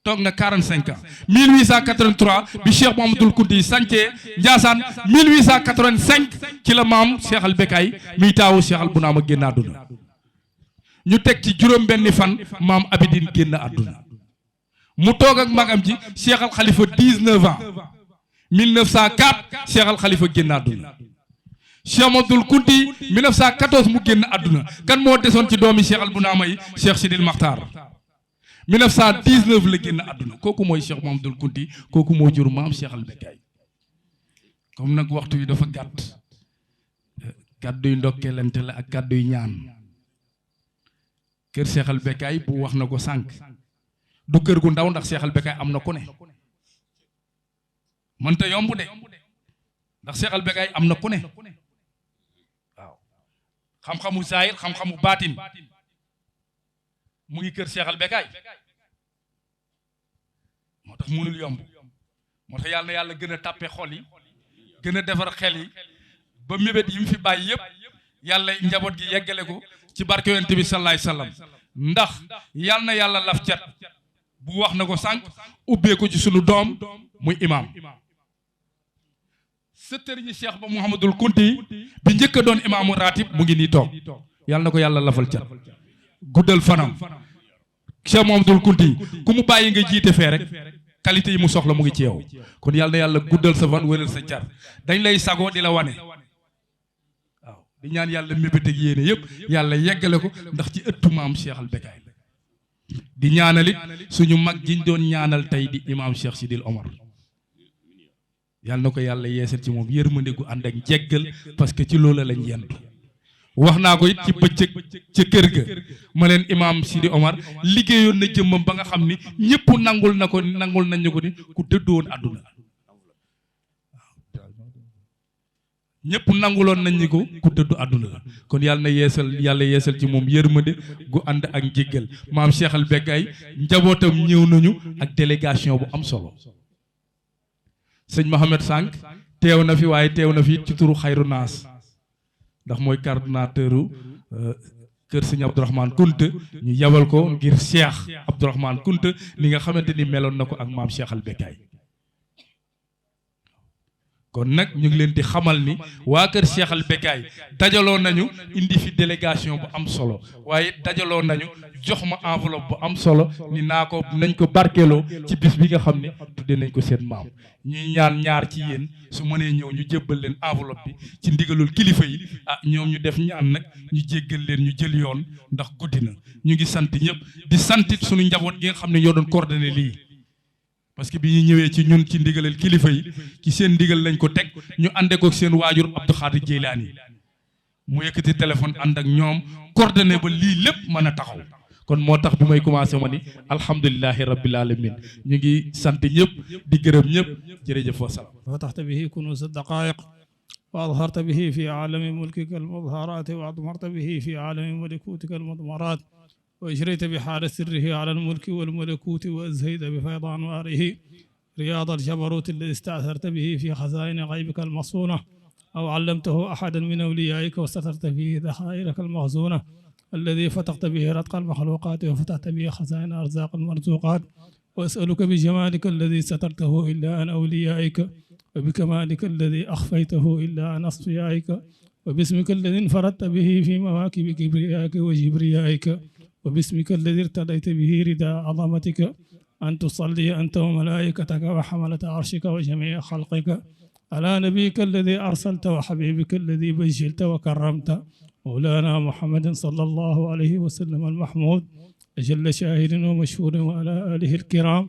toog na 45 ans 1883 bi Cheikh Mamadou Kunti sancee Njaasaan 1885 ci la maam Cheikh al Bekaay miy taawu Cheikh al Bunaama génn àdduna ñu teg ci juróom benni fan maam Abidine génn àdduna mu toog ak magam ji Cheikh al Khalifa 19 ans 1904 Cheikh al Khalifa génn àdduna Cheikh Abdoul Kounti 1914 mu génn àdduna kan moo desoon ci doomi Cheikh Albunaama yi Cheikh Sidil Makhtar 1919 la génn àdduna kooku mooy Cheikh Abdoul Kounti kooku moo jur maam Cheikh al Bekkaay comme nag waxtu yi dafa gàtt kàddu yu ndokkeelante la ak kàddu yu ñaan kër Cheikh al Bekkaay bu wax na ko sànq du kër gu ndaw ndax Cheikh al Bekkaay am na ku ne mënta yomb de ndax Cheikh al Bekkaay am na ku ne waaw xam-xamu zaahir xam-xamu baatin mu ngi kër Cheikh al Bekkaay moo tax mënul yomb moo tax yàlla na yàlla gën a tàppe xol yi gën a defar xel yi ba mébét yi mu fi bàyyi yëpp yàlla njaboot gi yeggale ko ci barke yonent bi salaay salaam ndax yàlla na yàlla laf cat bu wax na ko sànq ubbee ko ci sunu doom muy imaam sëtëriñu Cheikh ba Mouhamadul Kounti bi njëkk a doon imaamu ratib mu ngi nii toog yàlla na ko yàlla lafal cat guddal fanam Cheikh Mouhamadul Kounti ku mu bàyyi nga jiite fee rek qualité yi mu soxla mu ngi ci yow kon yàlla na yàlla guddal sa fan wéral sa car dañ lay sagoo di la wane waaw di ñaan yàlla mébét ak yéene yëpp yàlla yeggale ko ndax ci ëttu maam Cheikh al Bekkaay di ñaanalit suñu mag jiñ doon ñaanal tey di imaam Cheikh Sidil Omar yàlla na ko yàlla yeesal ci moom yërmande gu ànd ak njeggal parce que ci loola lañ yendu wax naa ko it ci bëccëg ca kër ga ma leen imaam Sidi Omar liggéeyoon na jëmmam ba nga xam ni ñëpp nangul nañ ñu ko ni ku dëddu woon àdduna ñëpp nanguloon nañ ni ko ku dëddu àdduna la kon yàlla yeesal ci moom yërmande gu ànd ak njéggal maam Cheikh al Bekkaay njabootam ñëw nañu ak délégation bu am solo sëñ Mohamed Sànq teew na fi waaye teew na fi ci turu Xayru Naas ndax mooy coordonnateur kër sëñ Abdourahmane Kounta ñu yabal ko ngir Cheikh Abdourahmane Kounta li nga xamante ni meloon na ko ak maam Cheikh al Bekkaay kon nag ñu ngi leen di xamal ni waa kër Cheikh al Bekkaay dajaloo nañu indi fi délégation bu am solo waaye dajaloo nañu jox ma enveloppe bu am solo ni naa ko nañ ko barkeeloo ci bis bi nga xam ne tudde nañ ko seen maam ñuy ñaan ñaar ci yéen su mënee ñëw ñu jébbal leen enveloppe bi ci ndigalul kilifa yi ñoom ñu def ñaan nag ñu jéggal leen ñu jël yoon ndax guddi na ñu ngi sant ñëpp di santit suñu njaboot gi nga xam ne ñoo doon coordonné lii parce que bi ñu ñëwee ci ñun ci ndigalal kilifa yi ci seen ndigal lañ ko teg ñu ànde ko seen waajur Abdou Khadir Jeylaani mu yëkkati téléphone ànd ak ñoom coordonné ba lii lépp mën a taxaw kon moo tax bi may commencé ma ni alhamdulilahi rabbil alamin ñu ngi sant ñëpp di gërëm ñëpp jërëjëf wasalaam fataxta bihi kunuz ad-daqaa'iq wa adharta bihi fi aalami mulkika al-mudharaat wa admarta bihi fi aalami malakuutika al-mudmaraat وأجريت بحال سره على الملك والملكوت وأزهيت بفيض أنواره رياض الجبروت الذي استأثرت به في خزائن غيبك المصونة أو علمته أحدا من أوليائك وسترت فيه ذخائرك المخزونة الذي فتحت به رتق المخلوقات وفتحت به خزائن أرزاق المرزوقات وأسألك بجمالك الذي سترته إلا عن أوليائك وبكمالك الذي أخفيته إلا عن أصفيائك وباسمك الذي انفردت به في مواكب كبريائك وجبريائك وباسمك الذي ارتديت به رداء عظمتك أن تصلي أنت وملائكتك وحملة عرشك وجميع خلقك على نبيك الذي أرسلت وحبيبك الذي بجلت وكرمت مولانا محمد صلى الله عليه وسلم المحمود أجل شاهد ومشهور وعلى آله الكرام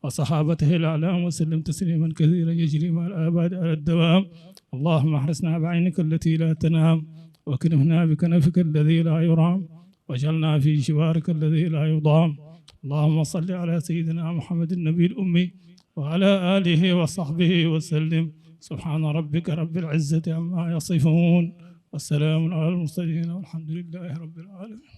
وصحابته الأعلام وسلم تسليما كثيرا يجري مع الآباد على الدوام اللهم احرسنا بعينك التي لا تنام وكنفنا بكنفك الذي لا يرام وجعلنا في جوارك الذي لا يضام اللهم صل على سيدنا محمد النبي الأمي وعلى آله وصحبه وسلم سبحان ربك رب العزة عما يصفون والسلام على المرسلين والحمد لله رب العالمين